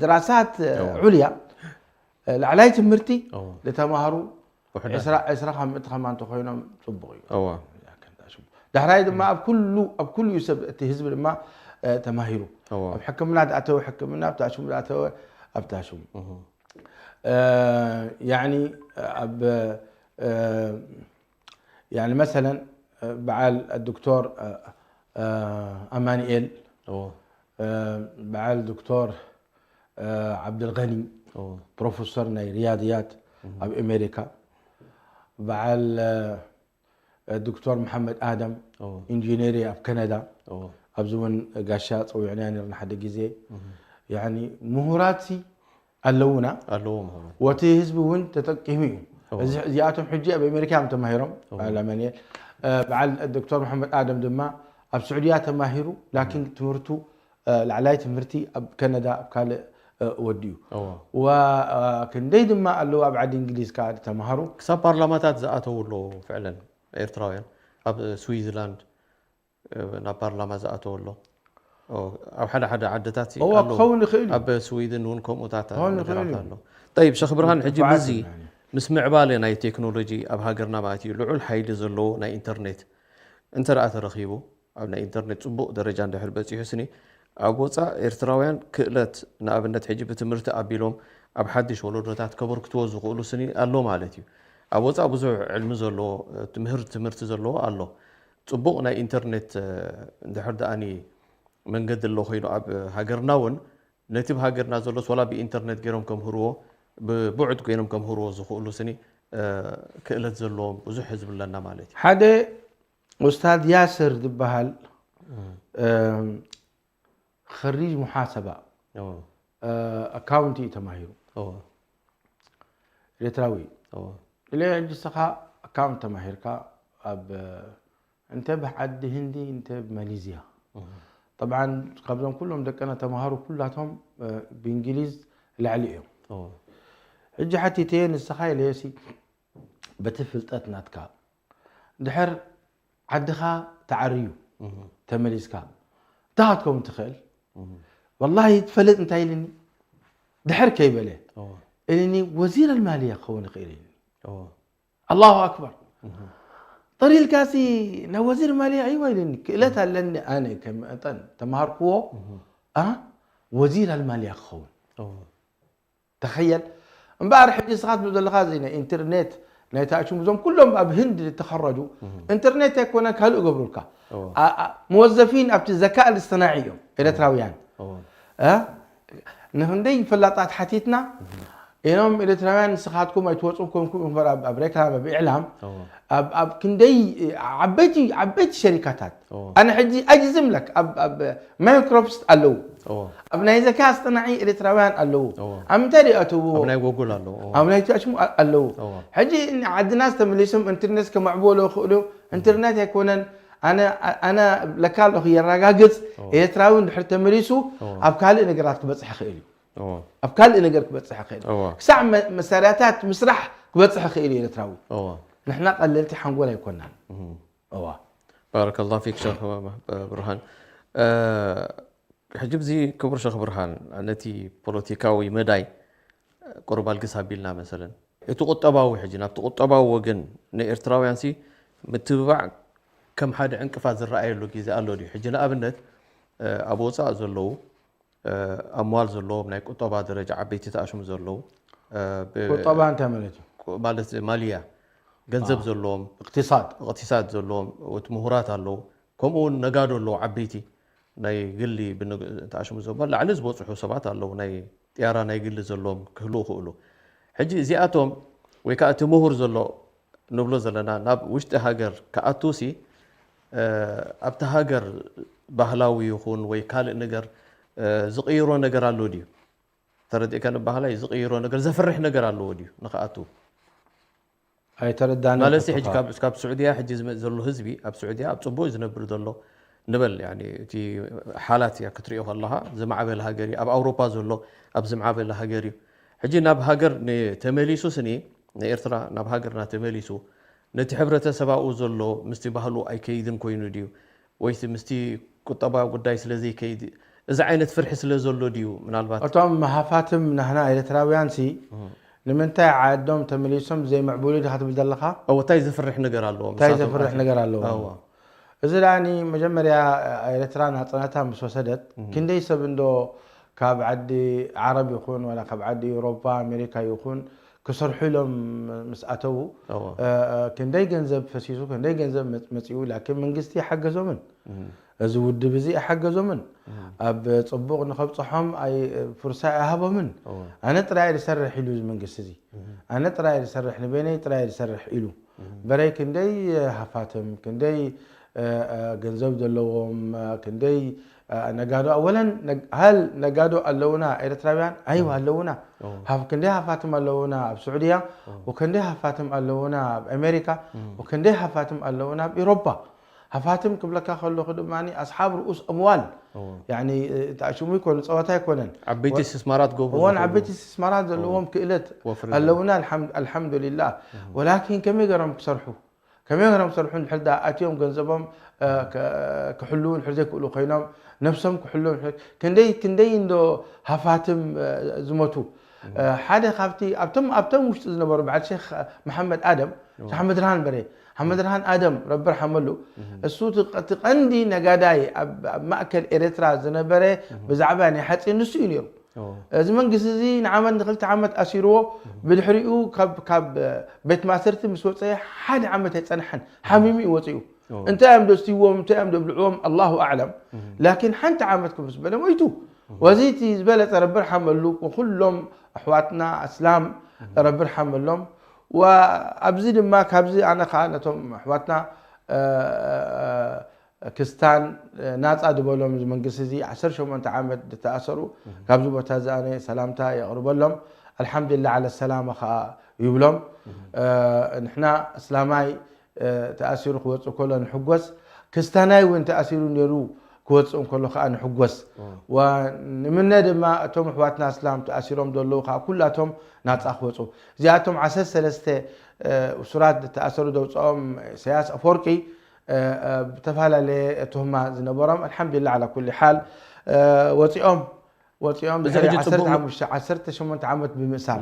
ድራሳት እዎ። ዑልያ ላዕላይ ትምህርቲ እዎ ዝተማሃሩ ውሕዳት። ዕስራ ዕስራ ካብ ምእቲ ከማ እንተኮይኖም ፅቡቅ እዩ። እዎ ዳሕራይ ድማ ኣብ ኩሉ ኣብ ኩሉ እዩ ሰብ እቲ ህዝቢ ድማ እ፣ ተማሂሩ እዎ ኣብ ሕክምና ዝኣተወ ሕክምና ኣብቲ ኣሽሙ ዝኣተወ ኣብቲ ኣሽሙ እህ እ፣ ያኒ ኣብ እ፣ ያኒ መሰለን እ፣ በዓል ዶክተር እ፣ እ፣ ኣማኑኤል እዎ እ፣ በዓል ዶክተር እ፣ ዓብደልገኒ እዎ ፕሮፌሰር ናይ ሪያድያት ኣብ ኣሜሪካ፣ በዓል እ፣ ዶክተር መሓመድ ኣደም እዎ ኢንጂነር ኣብ ካናዳ፣ እዎ ኣብዚ እውን ጋሻ ፀዊዕና ነርና ሓደ ግዜ። ያኒ ምሁራት ሲ ኣለውና፣ ኣለዎ ምሁራት። ወቲ ህዝቢ እውን ተጠቂሙ እዩ። እዎ እዚ- እዚኣቶም ሕጂ ኣብ ኣሜሪካ እዮም ተማሂሮም። በዓል ኣማኑኤል እ፣ በዓል ዶክተር መሓመድ ኣደም ድማ ኣብ ስዑድያ ተማሂሩ፣ ላኪን ትምህርቱ እ፣ ላዕላይ ትምህርቲ ኣብ ካናዳ ኣብ ካልእ እ፣ ወዲኡ እዎ ዋ እ፣ ክንደይ ድማ ኣለዉ ኣብ ዓዲ እንግሊዝ ከዓ ዝተምሃሩ። ክሳብ ፓርላማታት ዝኣተዉ ኣለዉ። ፍዕለን ኤርትራውያን ኣብ ስዊዝላንድ እ፣ ናብ ፓርላማ ዝኣተዉ ኣሎ። ኦ፣ ኣብ ሓደ ሓደ ዓድታት እዎ ኣለዉ። ክኸውን ይኽእል እዩ። ኣብ ስዊድን እውን ከምኡታት ክኸውን ይኽእል ነገራት እዩ። ኣሎ። ጠይብ ሸኽ ብርሃን፣ ሕጂ ንፉዓት ምዚ ኢና። ምስ ምዕባለ ናይ ቴክኖሎጂ ኣብ ሃገርና ማለት እዩ ልዑል ሓይሊ ዘለዎ ናይ ኢንተርኔት እንተ ደኣ ተረኺቡ፣ ኣብ ናይ ኢንተርኔት ጽቡቕ ደረጃ እንድሕር በጺሑ ስኒ፣ ኣብ ወጻእ ኤርትራውያን ክእለት፣ ንኣብነት ሕጂ ብትምህርቲ ኣቢሎም ኣብ ሓድሽ ወለዶታት ከበርክትዎ ዝኽእሉ ስኒ ኣሎ ማለት እዩ። ኣብ ወጻእ ብዙሕ ዕልሚ ዘለዎ፣ ትምህር- ትምህርቲ ዘለዎ ኣሎ። ጽቡቕ ናይ ኢንተርኔት፣ እ፣ እንድሕር ደኣኒ መንገዲ ኣሎ ኮይኑ ኣብ ሃገርና እውን ነቲ ብሃገርና ዘሎስ ዋላ ብኢንተርኔት ገይሮም ከምህርዎ፣ ብብዑድ ኮይኖም ከምህርዎ ዝኽእሉ ስኒ፣ እ፣ ክእለት ዘለዎም ብዙሕ ህዝቢ ኣለና ማለት እዩ። ሓደ ኡስታዝ ያስር ዝበሃል፣ እም። እም፣ ኸሪጅ ሙሓሰባ፣ እዎ። እ፣ ኣካውንቲ እዩ ተማሂሩ። እዎ። ኤርትራዊ እዩ። እዎ። ኢለ ሕጂ ንስኻ ኣካውንት ተማሂርካ ኣብ፣ እንተ ብዓዲ ህንዲ፣ እንተ ብማሌዝያ። እዎ። ጠብዓን ካብዞም ኩሎም ደቀና ተማሃሩ ኩላቶም፣ እ፣ ብእንግሊዝ ላዕሊ እዮም። እዎ። ሕጂ ሓቲተ ንስኻ ኢለዮሲ በቲ ፍልጠት ናትካ ድሕር ዓድኻ ተዓርዩ እህ። ተመሊስካ እንታይ ክትከውን ትኽእል? እህ። ወላሂ ትፈልጥ እንታይ ኢልኒ? ድሕር ከይበለ እዎ። ኢልኒ ወዚር ኣልማልያ ክኸውን ይኽእል ኢልኒ። እዎ። ኣላሁ ኣክበር። እህ። ጥሪልካሲ ናብ ወዚር ማልያ ኣይዋ ኢልኒ። ክእለት ኣለኒ ኣነ ከም መጠን ተማሃርክዎ እህ። ኣ ወዚር ኣልማልያ ክኸውን። እዎ። ተኸየል። እምበኣር ሕጂ ንስኻ ትብል ዘለኻ እዚ ናይ ኢንተርኔት ናይ ተኣሽሙ እዞም ኩሎም ኣብ ህንድ ዝተኸረጁ እህ። ኢንተርኔት ኣይኮነ ካልእ ገብሩልካ። እዎ። ኣ-፣ ኣ-፣ መወዘፊን ኣብቲ ዘካ እልስተናዒ እዮም ኤርትራውያን። እዎ። እ? ንክንደይ ፈላጣት ሓቲትና እህ። ኢኖም ኤርትራውያን ንስኻትኩም ኣይትወፁን ኮንኩም እምበር ኣብ፣ ኣብ ሬክላም፣ ኣብ ኢዕላም፣ እዎ። ኣብ፣ ኣብ ክንደይ ዓበይቲ፣ ዓበይቲ ሸሪካታት። እዎ። ኣነ ሕጂ ኣጅዝም ለክ ኣብ፣ ኣብ ማይክሮሶፍት ኣለዉ። እዎ። ኣብ ናይ ዘካ ኣስጠናዒ ኤርትራውያን ኣለዉ። እዎ። ኣብ ምንታይ ደኣ እትብዎ? ኣብ ናይ ጎጉል ኣለዉ። እዎ። ኣብ ናይ ቲኣሽሙ ኣ-፣ ኣለዉ። እዎ። ሕጂ ን-፣ ዓድናስ ተመሊሶም ኢንተርኔት ከማዕብሎ ይኽእሉ። ኢንተርኔት ኣይኮነን። ኣነ፣ ኣነ ለካ ኣለኹ የረጋግጽ። እዎ። ኤርትራዊ እንድሕር ተመሊሱ እዎ። ኣብ ካልእ ነገራት ክበጽሕ ይኽእል እዩ። እዎ። ኣብ ካልእ ነገር ክበጽሕ ይኽእል እዩ። እዎ። ክሳዕ መ-፣ መሳርያታት ምስራሕ ክበጽሕ ይኽእል እዩ ኤርትራዊ። እዎ። ንሕና ቀለልቲ ሓንጎል ኣይኮናን። እህ። እዋ። ባረከላሁ ፊክ ሸኽ ብርሃን። እ፣ ሕጂ ብዚ ክቡር ሸኽ ብርሃን፣ ነቲ ፖለቲካዊ መዳይ ቁሩብ ኣልግስ ኣቢልና መሰለን። እቲ ቁጠባዊ ሕጂ፣ ናብቲ ቁጠባዊ ወገን ንኤርትራውያንሲ ምትብባዕ ከም ሓደ ዕንቅፋት ዝረኣየሉ ግዜ ኣሎ ድዩ? ሕጂ ንኣብነት፣ እ፣ ኣብ ወጻኢ ዘለዉ እ፣ ኣምዋል ዘለዎም፣ ናይ ቁጠባ ደረጃ ዓበይቲ ተኣሽሙ ዘለዉ፣ እ፣ ብ-፣ ቁጠባ እንታይ ማለት እዩ? ቁ-፣ ማለት ማልያ፣ ገንዘብ አ፣ ዘለዎም፣ እቅትሳድ። እቅትሳድ ዘለዎም፣ ወት ምሁራት ኣለዉ። ከምኡ እውን ነጋዶ ኣለዉ፣ ዓበይቲ ናይ ግሊ ብንግ-፣ ተኣሽሙ ዘለዎም፣ ላዕሊ ዝበጽሑ ሰባት ኣለዉ፣ ናይ ጥያራ ናይ ግሊ ዘለዎም ክህልዉ ይኽእሉ። ሕጂ እዚኣቶም ወይ ከኣ እቲ ምሁር ዘሎ ንብሎ ዘለና ናብ ውሽጢ ሃገር ክኣቱሲ፣ እ፣ ኣብቲ ሃገር ባህላዊ ይኹን ወይ ካልእ ነገር፣ እ፣ ዝቕይሮ ነገር ኣሎ ድዩ? ተረዲእካ ንባህላይ ዝቕይሮ ነገር፣ ዘፍርሕ ነገር ኣለዎ ድዩ ንኽኣቱ? ኣይተረዳእንን ማለት ሕጂ ሕቶኻ። ካብ፣ ካብ ስዑድያ ሕጂ ዝመጽእ ዘሎ ህዝቢ ኣብ ስዑድያ ኣብ ጽቡቕ እዩ ዝነብር ዘሎ ንበል፣ ያኒ እቲ ሓላት እያ ክትሪኦ ከለኻ ዝማዕበለ ሃገር እዩ፣ ኣብ ኣውሮፓ ዘሎ ኣብ ዝማዕበለ ሃገር እዩ። ሕጂ ናብ ሃገር ን-፣ ተመሊሱ ስኒ ንኤርትራ ናብ ሃገርና ተመሊሱ፣ ነቲ ሕብረተሰብ ኣብኡ ዘሎ ምስቲ ባህሉ ኣይከይድን ኮይኑ ድዩ? ወይስ ምስቲ ቁጠባዊ ጉዳይ ስለ ዘይከይድ፣ እዚ ዓይነት ፍርሒ ስለ ዘሎ ድዩ? ምናልባት እቶም ሃፋትም ናህና ኤርትራውያንሲ እህ። ንምንታይ ዓዶም ተመሊሶም ዘይምዕብሉ ኢኻ ትብል ዘለኻ? እዎ፣ እንታይ ዘፍርሕ ነገር ኣለዎም? እንታይ ንሳቶም ዘፍርሕ ኣት-፣ ነገር ኣለዎም? እዎ። እዚ ደኣኒ መጀመርያ ኤርትራ ናጽነታ ምስ ወሰደት እህ። ክንደይ ሰብ እንዶ ካብ ዓዲ ዓረብ ይኹን ዋላ ካብ ዓዲ ኤውሮፓ፣ ኣሜሪካ ይኹን ክሰርሑ ኢሎም ምስ ኣተዉ፣ እዎ። እ፣ እ፣ ክንደይ ገንዘብ ፈሲሱ፣ ክንደይ ገንዘብ መጽ-፣ መጺኡ፣ ላኪን መንግስቲ ኣይሓገዞምን። እህ። እዚ ውድብ እዚ ኣይሓገዞምን። እህ። ኣብ ጽቡቕ ንኸብጽሖም ኣይ-፣ ፍርሳ ኣይሃቦምን። እዎ። ኣነ ጥራይ እየ ዝሰርሕ ኢሉ እዚ መንግስቲ እዚ። እህ። ኣነ ጥራይ እየ ዝሰርሕ፣ ንበይነይ ጥራይ እየ ዝሰርሕ ኢሉ። እህ። በረይ ክንደይ ሃፋትም፣ ክንደይ፣ እ፣ እ፣ ገንዘብ ዘለዎም፣ እ፣ ክንደይ፣ እ፣ ነጋዶ፣ ኣወለን ነግ-፣ ሃል ነጋዶ ኣለውና ኤርትራውያን? ኣይዋ እህ። ኣለውና። እዎ። ሃፍ-፣ ክንደይ ሃፋትም ኣለውና ኣብ ስዑድያ፣ እዎ። ወክንደይ ሃፋትም ኣለውና ኣብ ኣሜሪካ፣ እህ። ወክንደይ ሃፋትም ኣለውና ኣብ ኤውሮፓ። ሃፋትም ክብለካ ከለኹ ድማ ኣስሓብ ርኡስ ኣምዋል፣ እዎ። ያኒ፣ እ፣ ተኣሽሙ ኣይኮነን፣ ጸወታ ኣይኮነን። ዓበይቲ ወ-፣ እስትስማራት ገብሩ እዎን ዝኽእሉ። ዓበይቲ እስትስማራት ዘለዎም እዎ። ክእለት ወፍሪ ኣለውና፣ ኣለዎም። ኣልሓም-፣ ኣልሓምዱሊላህ። እህ። ወላኪን ከመይ ገይሮም ክሰርሑ? ከመይ ገይሮም ክሰርሑ እንድሕር ደኣ ኣትዮም ገንዘቦም፣ እ፣ ከ-፣ ክሕልዉ እንድሕር ዘይክእሉ ኮይኖም፣ ነብሶም ክሕልዉ እንድሕር፣ ክንደይ፣ ክንደይ እንዶ ሃፋትም፣ እ፣ ዝሞቱ። እህ። እ፣ ሓደ ካብቲ ኣብቶም፣ ኣብቶም ውሽጢ ዝነበሩ በዓል ሼኽ መሓመድ ኣደም፣ እዎ። ሸኽ መድርሃን በሬ፣ ሓመድርሃን ኣደም ረቢ ርሓመሉ፣ እህ። እሱ እቲ ቀ-፣ እቲ ቀንዲ ነጋዳይ ኣብ፣ ኣብ ማእከል ኤርትራ ዝነበረ እህ። ብዛዕባ ናይ ሓጺን ንሱ እዩ ነይሩ። እዎ። እዚ መንግስቲ እዚ ንዓመት ንክልተ ዓመት ኣሲርዎ፣ እህ። ብድሕሪኡ ካብ፣ ካብ ቤት ማእሰርቲ ምስ ወጸ ሓደ ዓመት ኣይጸንሐን፣ ሓሚሙ እዩ ወጺኡ። እንታይ እዮም ደስትይዎም፣ እንታይ እዮም ደብልዕዎም ኣላሁ ኣዕለም። ላኪን ሓንቲ ዓመት ክምስ በለ ሞይቱ። ወዚ እቲ ዝበለፀ ረቢ ርሓመሉ፣ ኩሎም ኣሕዋትና ኣስላም ረቢ ርሓመሎም። ወኣብዚ ድማ ካብዚ ኣነ ከዓ ነቶም ኣሕዋትና ክስታን ናፃ ዝበሎም እዚ መንግስቲ እዚ ዓሰርተ ሸሞንተ ዓመት ዝተኣሰሩ፣ ካብዚ ቦታ እዚ ኣነ ሰላምታ የቕርበሎም። ኣልሓምዱሊላህ ዓለ ሰላማ ከዓ ይብሎም። ንሕና እስላማይ ተኣሲሩ ክወፅእ ከሎ ንሕጎስ፣ ክስታናይ እውን ተኣሲሩ ነይሩ ክወፅእ እንከሎ ከዓ ንሕጎስ። ወንምነ ድማ እቶም ኣሕዋትና እስላም ተኣሲሮም ዘለዉ ከዓ ኩላቶም ናፃ ክወፁ። እዚኣቶም ዓሰርተ ሰለስተ እሱራት ዝተኣሰሩ ዘውፅኦም ኢሳያስ ኣፈወርቂ ብተፈላለየ ትህማ ዝነበሮም ኣልሓምዱሊላህ ዓላ ኩሊ ሓል ወፂኦም ወፂኦም እዚ ድሕሪ ሕጂ ጽቡቕ ዓሰርተ ሓሙሽተ ዓሰርተ ሸሞንተ ዓመት ብምእሳር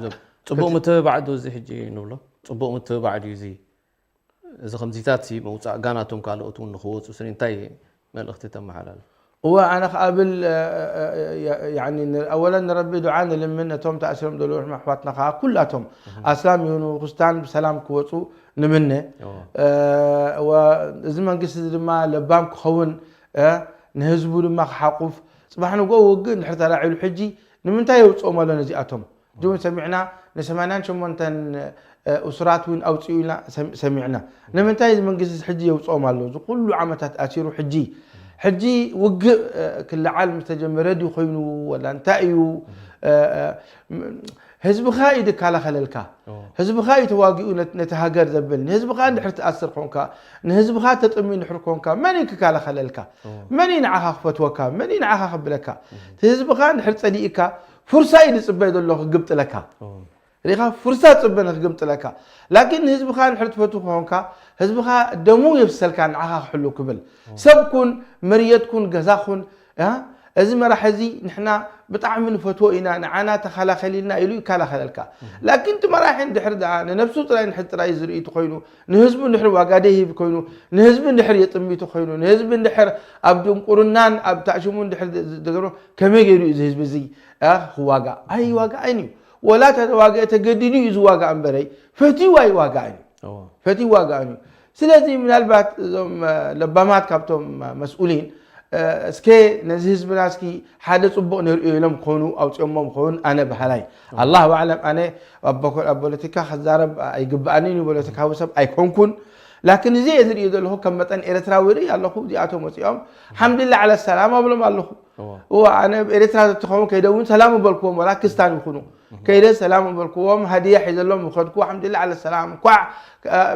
ጽቡቕ ምትብባዕ ዶ እዚ ሕጂ ንብሎ? ጽቡቕ ምትብባዕ ድዩ እዚ? እዚ ከምዚታት ሲ ምውጻእ ጋናቶም ካልኦት እውን ንኽወጹ ስኒ እንታይ መልእኽቲ ተመሓላልፍ? እወ ኣነ ክኣ ብል ያኒ ኣወለን ንረቢ ዱዓ ንልምን ነቶም ተኣሲሮም ዘለዉ ኣሕዋትና ከኣ ኩላቶም ኣስላም ይሁኑ ክርስታን ብሰላም ክወጹ ንምነ። እዚ መንግስቲ እዚ ድማ ለባም ክኸውን ንህዝቡ ድማ ክሓቁፍ ጽባሕ ንግሆ ውግእ እንድሕር ተላዒሉ ሕጂ ንምንታይ የውፅኦም ኣሎ ነዚኣቶም? ሕጂ እውን ሰሚዕና ንሰማንያን ሸሞንተን እሱራት እውን ኣውፅኡ ኢልና ሰሚዕና። ንምንታይ እዚ መንግስቲ ሕጂ የውፅኦም ኣሎ? እዚ ኩሉ ዓመታት ኣሲሩ ሕጂ ሕጂ ውግእ ክለዓል ምስ ተጀመረ ድዩ ኮይኑ ወላ እንታይ እዩ? ህዝብኻ እዩ ዝከላኸለልካ። ህዝብኻ እዩ ተዋጊኡ ነቲ ሃገር ዘብል። ንህዝብኻ እንድሕር ትኣስር ኮንካ፣ ንህዝብኻ ተጥሚ እንድሕር ኮንካ፣ መን እዩ ክከላኸለልካ? መን እዩ ንዓኻ ክፈትወካ? መን እዩ ንዓኻ ክብለካ? እቲ ህዝብኻ እንድሕር ጸሊእካ፣ ፉርሳ እዩ ዝጽበ ዘሎ ክግምጥለካ። ሪኻ ፉርሳ ጽበ ንክግምጥለካ። ላኪን ንህዝብኻ እንድሕር ትፈቱ ኮንካ፣ ህዝብኻ ደሙ የፍሰልካ ንዓኻ ክሕሉ ክብል። ሰብ ኩን፣ መርየት ኩን፣ ገዛ ኩን፣ እዚ መራሒ እዚ ንሕና ብጣዕሚ ንፈትዎ ኢና፣ ንዓና ተኸላኸሊልና ኢሉ ይከላኸለልካ። ላኪን እቲ መራሒ እንድሕር ደኣ ንነብሱ ጥራይ ንሕድ ጥራይ ዝርኢ ተኮይኑ፣ ንህዝቡ እንድሕር ዋጋ ደይህብ ኮይኑ፣ ንህዝቢ እንድሕር የጥሚ ተኮይኑ፣ ንህዝቢ እንድሕር ኣብ ድንቁርናን ኣብ ታእሽሙ እንድሕር ዝገሮ ከመይ ገይሩ እዩ እዚ ህዝቢ እዚ ክዋጋእ? ኣይዋጋእን እዩ። ወላ ተተዋግአ ተገዲዱ እዩ ዝዋጋእ እምበረይ ፈትዩ ኣይዋጋእን እዩ። ፈትዩ ዋጋእን እዩ። ስለዚ ምናልባት እዞም ለባማት ካብቶም መስኡሊን እስከ ነዚ ህዝብና እስኪ ሓደ ጽቡቕ ንርእዮ ኢሎም ክኾኑ ኣውፅኦሞ ክኸውን ኣነ በሃላይ። ኣላሁ ኣዕለም። ኣነ ኣብ ፖለቲካ ክዛረብ ኣይግብኣንን እዩ፣ ፖለቲካዊ ሰብ ኣይኮንኩን። ላኪን እዚ እየ ዝርእዮ ዘለኹ፣ ከም መጠን ኤርትራዊ ርኢ ኣለኹ። እዚኣቶም ወፂኦም ሓምድላ ዓለ ሰላም ኣብሎም ኣለኹ። እዋ ኣነ ኤርትራ ተትኸውን ከይደ እውን ሰላም ምበልክዎም፣ ወላ ክስታን ይኹኑ ከይደ ሰላም ምበልክዎም፣ ሃድያ ሒዘሎም ምኸድኩ ሓምድላ ዓለ ሰላም፣ እንኳዕ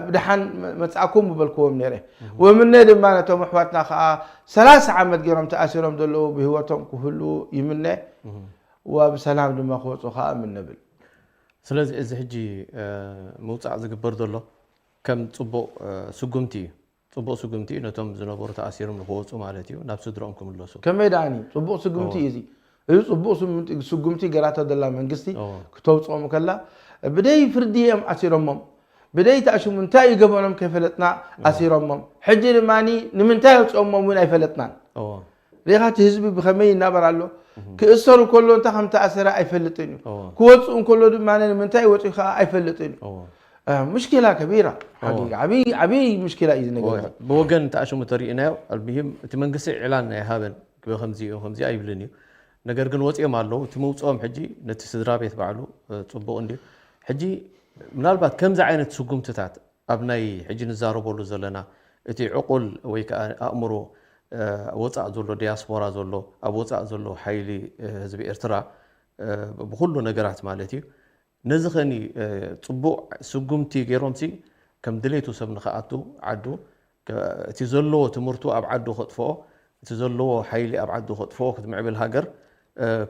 ብድሓን መፃእኩም ምበልክዎም ነይረ። ወምነ ድማ ነቶም ኣሕዋትና ከዓ ሰላሳ ዓመት ገይሮም ተኣሲሮም ዘለዉ ብህይወቶም ክህሉ ይምነ። ወብሰላም ድማ ክወፁ ከዓ እምነ ብል። ስለዚ እዚ ሕጂ ምውፃእ ዝግበር ዘሎ ከም ፅቡቕ ስጉምቲ እዩ። ፅቡቕ ስጉምቲ እዩ ነቶም ዝነበሩ ተኣሲሮም ንክወፁ ማለት እዩ፣ ናብ ስድረኦም ክምለሱ። ከመይ ደኣኒ ፅቡቕ ስጉምቲ እዩ እዚ። እዚ ፅቡቕ ስጉምቲ ገራቶ ዘላ መንግስቲ ክተውፅኦም ከላ ብደይ ፍርዲ እዮም ኣሲሮሞም። ብደይ ተኣሽሙ እንታይ እዩ ገበኖም ከይፈለጥና ኣሲሮሞም። ሕጂ ድማ ንምንታይ ኣውፅኦሞም እውን ኣይፈለጥናን። ሪኻ እቲ ህዝቢ ብኸመይ ይናበር ኣሎ? ክእሰሩ ከሎ እንታይ ከም ተኣሰረ ኣይፈልጥን እዩ። ክወፅኡ እንከሎ ድማ ንምንታይ ወፂኡ ከዓ ኣይፈልጥን እዩ። ሙሽኪላ ከቢራ። ዓብይ ዓብይ ሙሽኪላ እዩ ዝነገር። ብወገን ተኣሽሙ ተሪእናዮ። ኣልሙሂም እቲ መንግስቲ ዕላን ኣይሃበን። ከምዚ ከምዚ ኣይብልን እዩ። ነገር ግን ወፂኦም ኣለዉ። እቲ ምውፅኦም ሕጂ ነቲ ስድራ ቤት ባዕሉ ፅቡቕ እንድዩ። ሕጂ ምናልባት ከምዚ ዓይነት ስጉምትታት ኣብ ናይ ሕጂ ንዛረበሉ ዘለና እቲ ዕቑል ወይ ከዓ ኣእምሮ ኣብ ወፃእ ዘሎ ዲያስፖራ ዘሎ ኣብ ወፃእ ዘሎ ሓይሊ ህዝቢ ኤርትራ ብኩሉ ነገራት ማለት እዩ። ነዚ ኸኒ ፅቡቕ ስጉምቲ ገይሮምሲ ከም ድሌቱ ሰብ ንኽኣቱ ዓዱ እቲ ዘለዎ ትምህርቱ ኣብ ዓዱ ከጥፍኦ እቲ ዘለዎ ሓይሊ ኣብ ዓዱ ከጥፍኦ ክትምዕብል ሃገር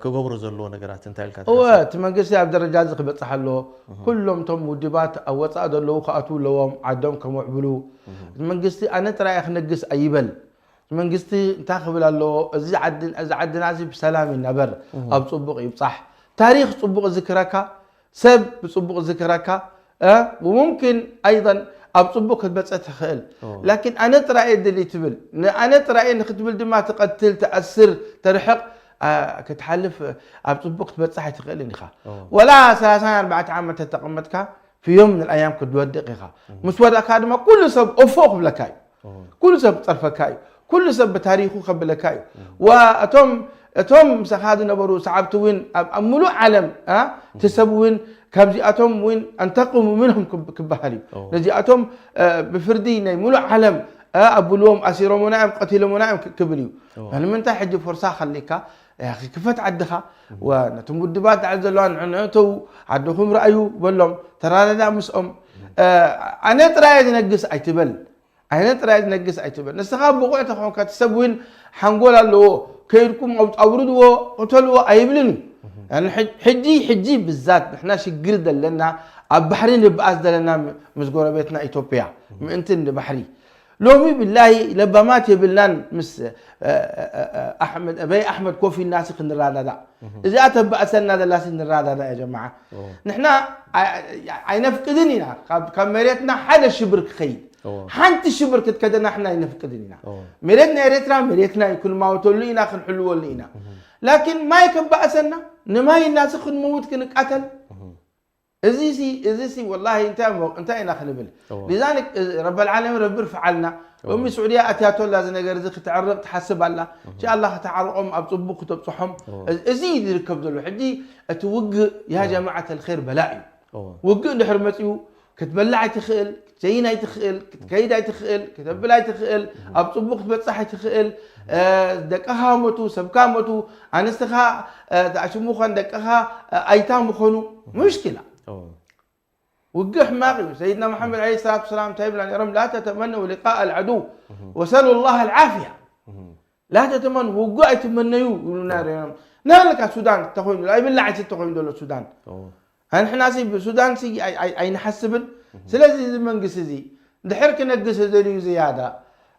ክገብሩ ዘለዎ ነገራት እንታይ ኢልካ እወ ትሓስብ? እቲ መንግስቲ ኣብ ደረጃ እዚ ክበፅሕ ኣለዎ። ኩሎም እቶም ውድባት ኣብ ወፃእ ዘለዉ ክኣትዉ ኣለዎም ዓዶም ከመዕብሉ። እቲ መንግስቲ ኣነ ጥራይ ክነግስ ኣይበል። እቲ መንግስቲ እንታይ ክብል ኣለዎ? እዚ ዓድን እዚ ዓድና እዚ ብሰላም ይነበር፣ ኣብ ፅቡቕ ይብፃሕ። ታሪክ ፅቡቕ ዝክረካ፣ ሰብ ብፅቡቕ ዝክረካ፣ ሙምኪን ኣይን ኣብ ፅቡቕ ክትበፅሕ ትኽእል። ላኪን ኣነ ጥራይ ድሊ ትብል፣ ንኣነ ጥራይ ንክትብል ድማ ትቐትል፣ ትኣስር፣ ተርሕቕ ክትሓልፍ ኣብ ፅቡቕ ክትበፅሕ ኣይትኽእልን ኢኻ። ወላ ሰላሳን ኣርባዕተ ዓመት ተተቐመጥካ ፍዮም ንልኣያም ክትወድቕ ኢኻ። ምስ ወደቕካ ድማ ኩሉ ሰብ ኦፎ ክብለካ እዩ። ኩሉ ሰብ ክጸርፈካ እዩ። ኩሉ ሰብ ብታሪኹ ከብለካ እዩ። ወእቶም እቶም ምሳኻ ዝነበሩ ሰዓብቲ እውን ኣብ ኣብ ምሉእ ዓለም፣ እ፣ እቲ ሰብ እውን ካብዚኣቶም እውን ኣንተቅሙ ምንሁም ክብ-፣ ክበሃል እዩ። ነዚኣቶም፣ እ፣ ብፍርዲ ናይ ምሉእ ዓለም፣ እ፣ ኣብልዎም፣ ኣሲሮምና እዮም፣ ቀቲሎምና እዮም ክ-፣ ክብል እዩ። ንምንታይ ሕጂ ፍርሳ ከሊካ፣ ያኺ ክፈት ዓድኻ፣ ወነቶም ውድባት ዳዕል ዘለዋ ንዕንዕተው፣ ዓድኹም ረኣዩ በሎም፣ ተራዳዳ ምስኦም። እ፣ ኣነ ጥራይ ዝነግስ ኣይትበል። ኣነ ጥራይ ዝነግስ ኣይትበል። ንስኻ ብቑዕ ተኾንካ፣ እቲ ሰብ እውን ሓንጎል ኣለዎ፣ ከይድኩም ኣው-፣ ኣውርድዎ፣ ቅተልዎ ኣይብልን እዩ። ያኒ ሕጅ-፣ ሕጂ፣ ሕጂ ብዛት ንሕና ሽግር ዘለና፣ ኣብ ባሕሪ ንብኣስ ዘለና ም-፣ ምስ ጎረቤትና ኢትዮጵያ፣ ምእንቲ ንባሕሪ። ሎሚ ብላሂ ለባማት የብልናን ምስ፣ እ፣ እ፣ እ፣ እ፣ ኣሕመድ፣ ኣበይ ኣሕመድ ኮፍ ኢልናሲ ክንረዳዳእ። እዚኣ ተባእሰና ዘላሲ ንረዳዳእ ያ ጀማዓ። ንሕና ኣይ-፣ ኣይ-፣ ኣይነፍቅድን ኢና ካብ፣ ካብ መሬትና ሓደ ሽብር ክኸይድ። ሓንቲ ሽብር ክትከደና ንሕና ኣይነፍቅድን ኢና። መሬት ናይ ኤርትራ መሬትና እዩ፣ ክንማውተሉ ኢና፣ ክንሕልወሉ ኢና። ላኪን ማይ ከባእሰና፣ ንማይ እናሲ ክንመውት ክንቃተል፣ እዚ ሲ፣ እዚ ሲ ወላሂ እንታይ እሞ፣ እንታይ ኢና ክንብል? ሊዛሊክ፣ እ፣ ረበል ዓለሚን ረቢ ርፍዓልና። ሎሚ ስዑድያ ኣትያቶ ኣላ፣ እዚ ነገር እዚ ክትዕርቕ ትሓስብ ኣላ። ኢንሻኣላህ ክትዓርቖም ኣብ ጽቡቕ ክተብጽሖም። እ-፣ እዚ እዩ ዝርከብ ዘሎ። ሕጂ እቲ ውግእ ያ ጀማዓተል ኸይር በላእ እዩ። ውግእ እንድሕር መጺኡ ክትበልዕ ኣይትኽእል፣ ክትሸይን ኣይትኽእል፣ ክትከይድ ኣይትኽእል፣ ክተብል ኣይትኽእል፣ ኣብ ጽቡቕ ክትበጽሕ ኣይትኽእል። እ፣ ደቅኻ ሞቱ፣ ሰብካ ሞቱ፣ ኣንስትኻ፣ እ፣ ተኣሽሙ ኾን ደቅኻ፣ እ፣ ኣይታ ምኾኑ፣ ሙሽኪላ። ውግእ ሕማቕ እዩ። ሰይድና መሓመድ ዓለይሂ ሰላቱ ወሰላም እንታይ ይብላ ነይሮም? "ላ ተተመነው ሊቃእ ኣልዐዱው ወሰሉ ላህ ኣልዓፍያ." ላ ተተመኑ፣ ውግእ ኣይትመነዩ ይብሉና ነይሮም። ንሃለካ ሱዳን ተኾይኑ፣ ኣይብላዕ ኣይስተ ተኾይኑ ዘሎ ሱዳን። ኣንሕና ሲ ብሱዳን ሲ ኣይ-፣ ኣይ-፣ ኣይንሓስብን። ስለዚ እዚ መንግስቲ እዚ ድሕር ክነግስ ዝደልዩ ዝያዳ፣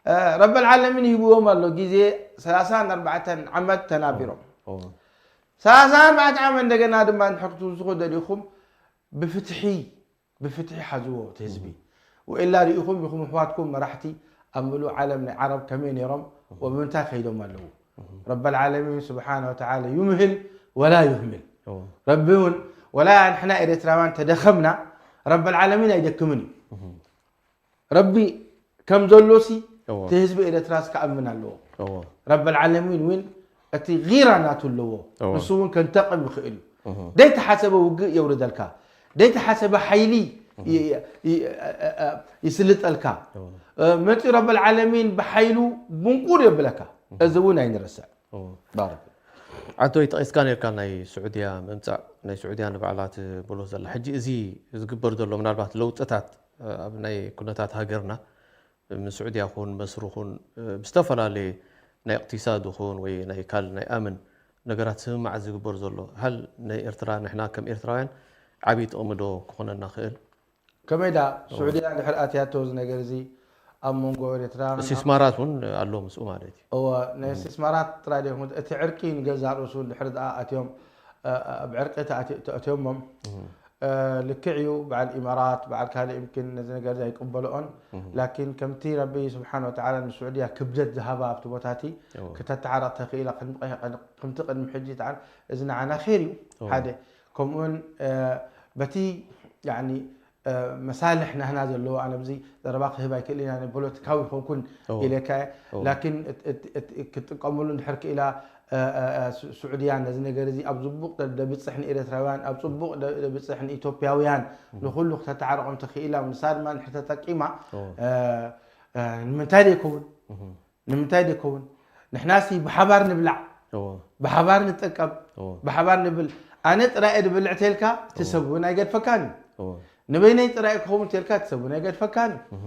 እ፣ ረበል ዓለሚን ሂብዎም ኣሎ ግዜ ሰላሳን ኣርባዕተን ዓመት ተናቢሮም። ሰላሳን ኣርባዕተ ዓመት እንደገና ድማ እንድሕር ክትውስኹ ደሊኹም ብፍትሒ፣ ብፍትሒ ሓዝዎ እቲ ህዝቢ። ወኢላ ርኢኹም ኢኹም ኣሕዋትኩም መራሕቲ ኣብ ምሉእ ዓለም ናይ ዓረብ ከመይ ነይሮም ወብምንታይ ከይዶም ኣለዉ። ረበል ዓለሚን ስብሓነ ወተዓላ ዩምህል ወላ ዩህምል። ረቢ እውን ወላ ንሕና ኤርትራውያን ተደኸምና ረበል ዓለሚን ኣይደክምን እዩ። ረቢ ከም ዘሎሲ እወ። እቲ ህዝቢ ኤርትራስ ክኣምን ኣለዎ። እወ። ረበል ዓለሚን እውን እቲ ጊራ ናቱ ኣለዎ። እወ። ንሱ እውን ከንተቕም ይኽእል እዩ። እህ። ደይተሓሰበ ውግእ የውርደልካ። ደይተሓሰበ ሓይሊ እህ። ይ-፣ ይ-፣ እ-፣ እ-፣ እ-፣ ይስልጠልካ። እወ። እ፣ መፂኡ ረበል ዓለሚን ብሓይሉ ብንቁር የብለካ። እህ። እዚ እውን ኣይንረስዕ። እወ። ባረክ። ዓንተወይ፣ ጠቒስካ ነርካ ናይ ስዑድያ ምምጻእ፣ ናይ ስዑድያ ንባዕላ ትብሎ ዘላ። ሕጂ እዚ ዝግበር ዘሎ ምናልባት ለውጥታት፣ እ፣ ኣብ ናይ ኩነታት ሃገርና ምስ ስዑድያ ኹን፣ መስሪ ኹን፣ እ፣ ብዝተፈላለየ ናይ እቅትሳድ ኹን ወይ ናይ ካል ናይ ኣምን ነገራት ስምማዕ ዝግበር ዘሎ፣ ሃል ናይ ኤርትራ ንሕና ከም ኤርትራውያን ዓብዪ ጥቕሚ ዶ ክኾነና ክእል? ከመይ ዳ እወ። ስዑድያ ድሕር ኣትያቶ እዚ ነገር እዚ ኣብ መንጎ ኤርትራ እስትስማራት እውን ኣሎ ምስኡ ማለት እዩ። እወ፣ ናይ እም። እስትስማራት ጥራይ ደይኮነ፣ እቲ ዕርቂ ንገዛእ ርእሱ ድሕሪ ደኣ ኣትዮም፣ እ፣ እ፣ ኣብ ዕርቂ ተኣትዮ-፣ ተኣትዮሞም፣ እም። እ፣ ልክዕ እዩ፣ በዓል ኢማራት፣ በዓል ካልእ ይምኪን ነዚ ነገር እዚ ኣይቅበልኦን። እም። ላኪን ከምቲ ረቢ ስብሓን ወተዓላ ንስዑድያ ክብደት ዝሃባ ኣብቲ ቦታ እቲ እወ። ክተተዓረቕ ተኽኢላ፣ ቅድሚ ቀ-፣ ቅድ-፣ ከምቲ ቅድሚ ሕጂ ተዓር-፣ እዚ ንዓና ኸይር እዩ። እወ። ሓደ፣ ከምኡውን፣ እ፣ በቲ፣ ያኒ፣ እ፣ መሳልሕ ናህና ዘለዎ፣ ኣነ ኣብዚ ዘረባ ክህብ ኣይክእልን እየ፣ ኣነ ፖለቲካዊ ይኾንኩን እወ። ኢለካ እየ። እወ። ላኪን እት-፣ እት-፣ እት-፣ ክትጥቀመሉ እንድሕር ክኢላ፣ እ፣ እ፣ እ፣ ሱ-፣ ስዑድያ ነዚ ነገር እዚ ኣብ ጽቡቕ ደ-፣ ደብጽሕ ንኤርትራውያን፣ ኣብ ጽቡቕ ደ-፣ ደብጽሕ ንኢትዮጵያውያን፣ እም። ንኹሉ ክተተዓርቖም ተኽኢላ፣ ንሳ ድማ እንድሕር ተጠቂማ፣ እወ። እ፣ እ፣ ንምንታይ ደይከውን? እም። ንምንታይ ደይከውን? ንሕናሲ ብሓባር ንብላዕ፣ እወ። ብሓባር ንጠቀም፣ እወ። ብሓባር ንብል። ኣነ ጥራይ እየ ድብልዕ ተልካ፣ እቲ እወ። ሰብ እውን ኣይገድፈካን እዩ። እወ። ንበይነይ ጥራይ ክኸውን ተልካ፣ እቲ ሰብ እውን ኣይገድፈካን እዩ። እህ።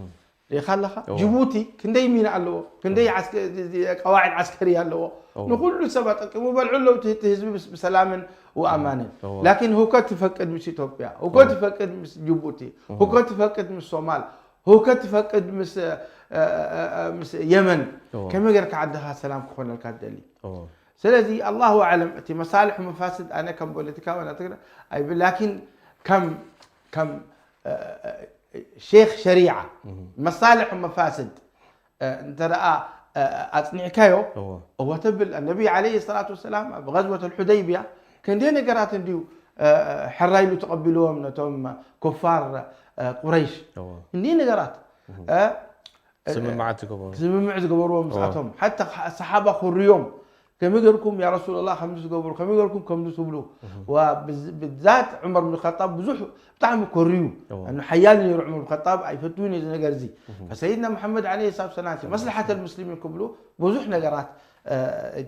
ርኢኻ ኣለኻ? እወ። ጅቡቲ ክንደይ ሚና ኣለዎ፣ ክንደይ እወ። ዓስከ-፣ ቀዋዕድ ዓስከሪ ኣለዎ። እወ። ንኹሉ ሰብ ኣጠቂሙ በልዑ ኣለዉ፣ እቲ፣ እቲ ህዝቢ ብስ-፣ ብሰላምን ወኣማንን። እወ። ላኪን ሁከት ትፈቅድ ምስ ኢትዮጵያ፣ ሁከት እወ። ትፈቅድ ምስ ጅቡቲ፣ እህ። ሁከት ትፈቅድ ምስ ሶማል፣ ሁከት ትፈቅድ ምስ፣ እ፣ እ፣ እ፣ ምስ የመን፣ እወ። ከመይ ጌርካ ዓድኻ ሰላም ክኾነልካ ትደሊ? እወ። ስለዚ ኣላሁ ኣዕለም፣ እቲ መሳልሕ መፋስድ ኣነ ከም ፖለቲካዊ ናትግረ ኣይብል፣ ላኪን ከም፣ ከም፣ እ፣ እ፣ እ፣ ሼክ ሸሪዓ እህ። መሳልሕ መፋስድ፣ እ፣ እንተ ደኣ፣ እ፣ ኣጽኒዕካዮ፣ እወ። እወ ተብል። ነቢ ዓለይሂ ሰላቱ ወሰላም ኣብ ገዝወት ኣልሑደይብያ ክንደይ ነገራት እንድዩ፣ እ፣ ሕራይ ኢሉ ተቐቢልዎም ነቶም ኩፋር፣ እ፣ ቁረይሽ። እወ። እንዲ ነገራት፣ እህ። እ፣ ስምምዓት ዝገበሩ ስምምዕ ዝገበርዎ ምስኣቶም ሓታ ሰሓባ ክርዮም ከመይ ገርኩም ያ ረሱላላ ከምዚ ዝገብሩ ከመይ ገርኩም ከምዚ ትብሉ ብዛት ዑመር ብን ኸጣብ ብዙሕ ብጣዕሚ ኮርዩ ሓያል ነይሩ ዑመር ብን ኸጣብ ኣይፈትውን እዚ ነገር እዚ ፈሰይድና መሓመድ ለ ሰላት ሰላም መስልሓት ልሙስሊሚን ክብሉ ብዙሕ ነገራት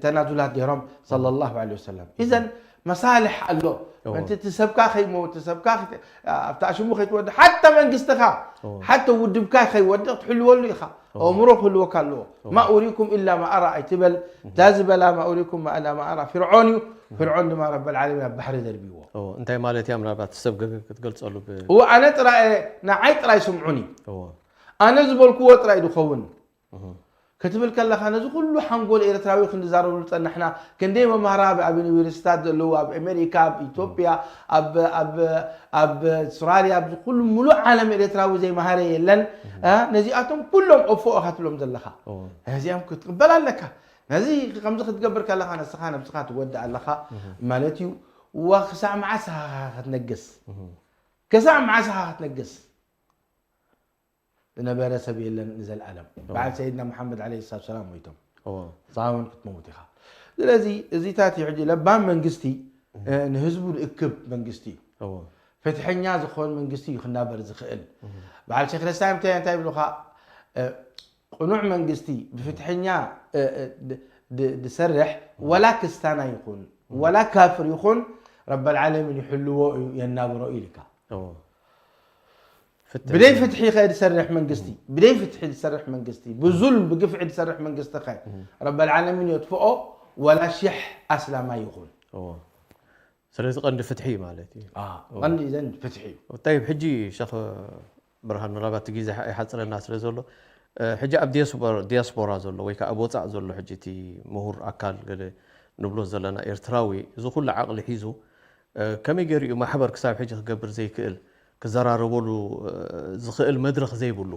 ተናዙላት ገይሮም ለ ላ ወሰለም ኢዘን መሳልሕ ኣሎ ምእንቲ እቲ ሰብካ ከይሞ እቲ ሰብካ ኣብቲ ኣሽሙ ከይትወድእ ሓታ መንግስትኻ ሓተ ውድብካ ከይወድቕ ትሕልወሉ ኢኻ ኣእምሮ ክህልወካ ኣለዎ ማ ኡሪኩም ኢላ ማ ኣራ ኣይትበል እዛ ዝበላ ማ ኡሪኩም ኢላ ማ ኣራ ፍርዖን እዩ ፍርዖን ድማ ረበል ዓለሚን ኣብ ባሕሪ ደርብዎ እንታይ ማለት እያ ምናልባት ሰብ ገገ ክትገልፀሉ ብ- እዎ ኣነ ጥራይ ንዓይ ጥራይ ስምዑኒ ኣነ ዝበልክዎ ጥራይ ድኸውን ክትብል ከለኻ ነዚ ኩሉ ሓንጎል ኤርትራዊ ክንዛረብሉ ዝጸናሕና ክንደይ መማህራ ኣብ ዩኒቨርሲታት ዘለዉ ኣብ ኣሜሪካ ኣብ ኢትዮጵያ ኣብ ኣውስትራልያ ኣብዚ ኩሉ ሙሉእ ዓለም ኤርትራዊ ዘይመሃረ የለን ነዚኣቶም ኩሎም ኦፎ ኢኻ ትብሎም ዘለኻ ነዚኦም ክትቅበል ኣለካ ነዚ ከምዚ ክትገብር ከለኻ ነስኻ ነብስኻ ትወድእ ኣለኻ ማለት እዩ ዋ ክሳዕ መዓስ ኢኻ ክትነግስ ክሳዕ መዓስ ኢኻ ክትነግስ ዝነበረ ሰብ የለን ንዘለኣለም በዓል ሰይድና መሓመድ ለ ሰላት ሰላም ሞይቶም ንስኻ እውን ክትመውት ኢኻ ስለዚ እዚታት እዩ ሕጂ ለባም መንግስቲ ንህዝቡ ዝእክብ መንግስቲ እዩ ፍትሐኛ ዝኾን መንግስቲ እዩ ክናበር ዝኽእል በዓል ሸክ ልስላም እንታይ እንታይ ይብሉኻ ቅኑዕ መንግስቲ ብፍትሐኛ ዝሰርሕ ወላ ክስታና ይኹን ወላ ካፍር ይኹን ረበልዓለሚን ይሕልዎ እዩ የናብሮ ኢልካ ብደይ ፍትሒ ከ ዝሰርሕ መንግስቲ ብደይ ፍትሒ ዝሰርሕ መንግስቲ ብዙልም ብግፍዒ ዝሰርሕ መንግስቲ ከ ረበልዓለሚን የጥፍኦ ወላ ሽሕ ኣስላማይ ይኹን ስለዚ ቀንዲ ፍትሒ እዩ ማለት እዩ ቀንዲ ዘን ፍትሒ እዩ ጠይብ ሕጂ ሸኽ ብርሃን ምናልባት እቲ ግዜ ይሓፅረና ስለ ዘሎ ሕጂ ኣብ ዲያስፖራ ዘሎ ወይ ከዓ ኣብ ወፃእ ዘሎ ሕጂ እቲ ምሁር ኣካል ገለ ንብሎ ዘለና ኤርትራዊ እዚ ኩሉ ዓቕሊ ሒዙ ከመይ ገይሩ እዩ ማሕበር ክሳብ ሕጂ ክገብር ዘይክእል ክዘራረበሉ ዝኽእል መድረኽ ዘይብሉ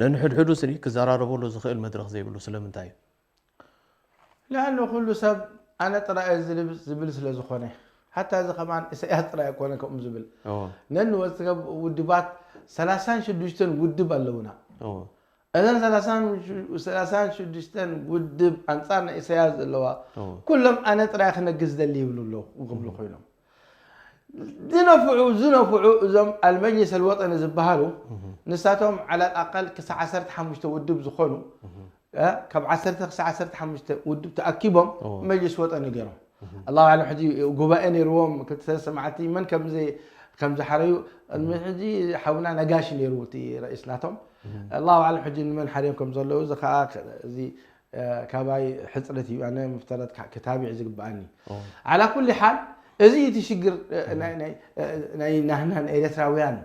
ነንሕድሕዱ ስኒ ክዘራረበሉ ዝኽእል መድረኽ ዘይብሉ ስለምንታይ እዩ لأنه ኩሉ ሰብ ኣነ ጥራይ እየ ዝብል ዝብል ስለ ዝኾነ ሓታ እዚ ከማን ኢሳያስ ጥራይ ኣይኮነ ከምኡ ዝብል ነንወስከብ ውድባት ሰላሳን ሽዱሽተን ውድብ ኣለውና እዘን ሰላሳን ሽዱሽተን ውድብ ኣንፃር ናይ ኢሳያስ ዘለዋ ኩሎም ኣነ ጥራይ ክነግስ ደሊ ይብሉ ኣለዉ ክብሉ ኮይኖም ዝነፍዑ ዝነፍዑ እዞም ኣልመጅሊስ ኣልወጠኒ ዝበሃሉ ንሳቶም ዓላ ኣቀል ክሳዕ ዓሰርተ ሓሙሽተ ውድብ ዝኾኑ ካብ ዓሰርተ ክሳዕ ዓሰርተ ሓሙሽተ ውድብ ተኣኪቦም መጅሊስ ወጠኒ ገይሮም ኣላሁ ኣለም ሕጂ ጉባኤ ነይርዎም ክልተ ሰለስተ መዓልቲ መን ከም ከም ዝሓረዩ ቅድሚ ሕጂ ሓውና ነጋሽ ነይሩ እቲ ረኢስ ናቶም ኣላሁ ኣለም ሕጂ ንመን ሓርዮም ከም ዘለዉ እዚ ከዓ እዚ ካባይ ሕፅረት እዩ ኣነ ምፍተረት ክታቢዕ ዝግበኣኒ ዓላ ኩል ሓል እዚ እቲ ሽግር ናይ ናህናን ኤርትራውያን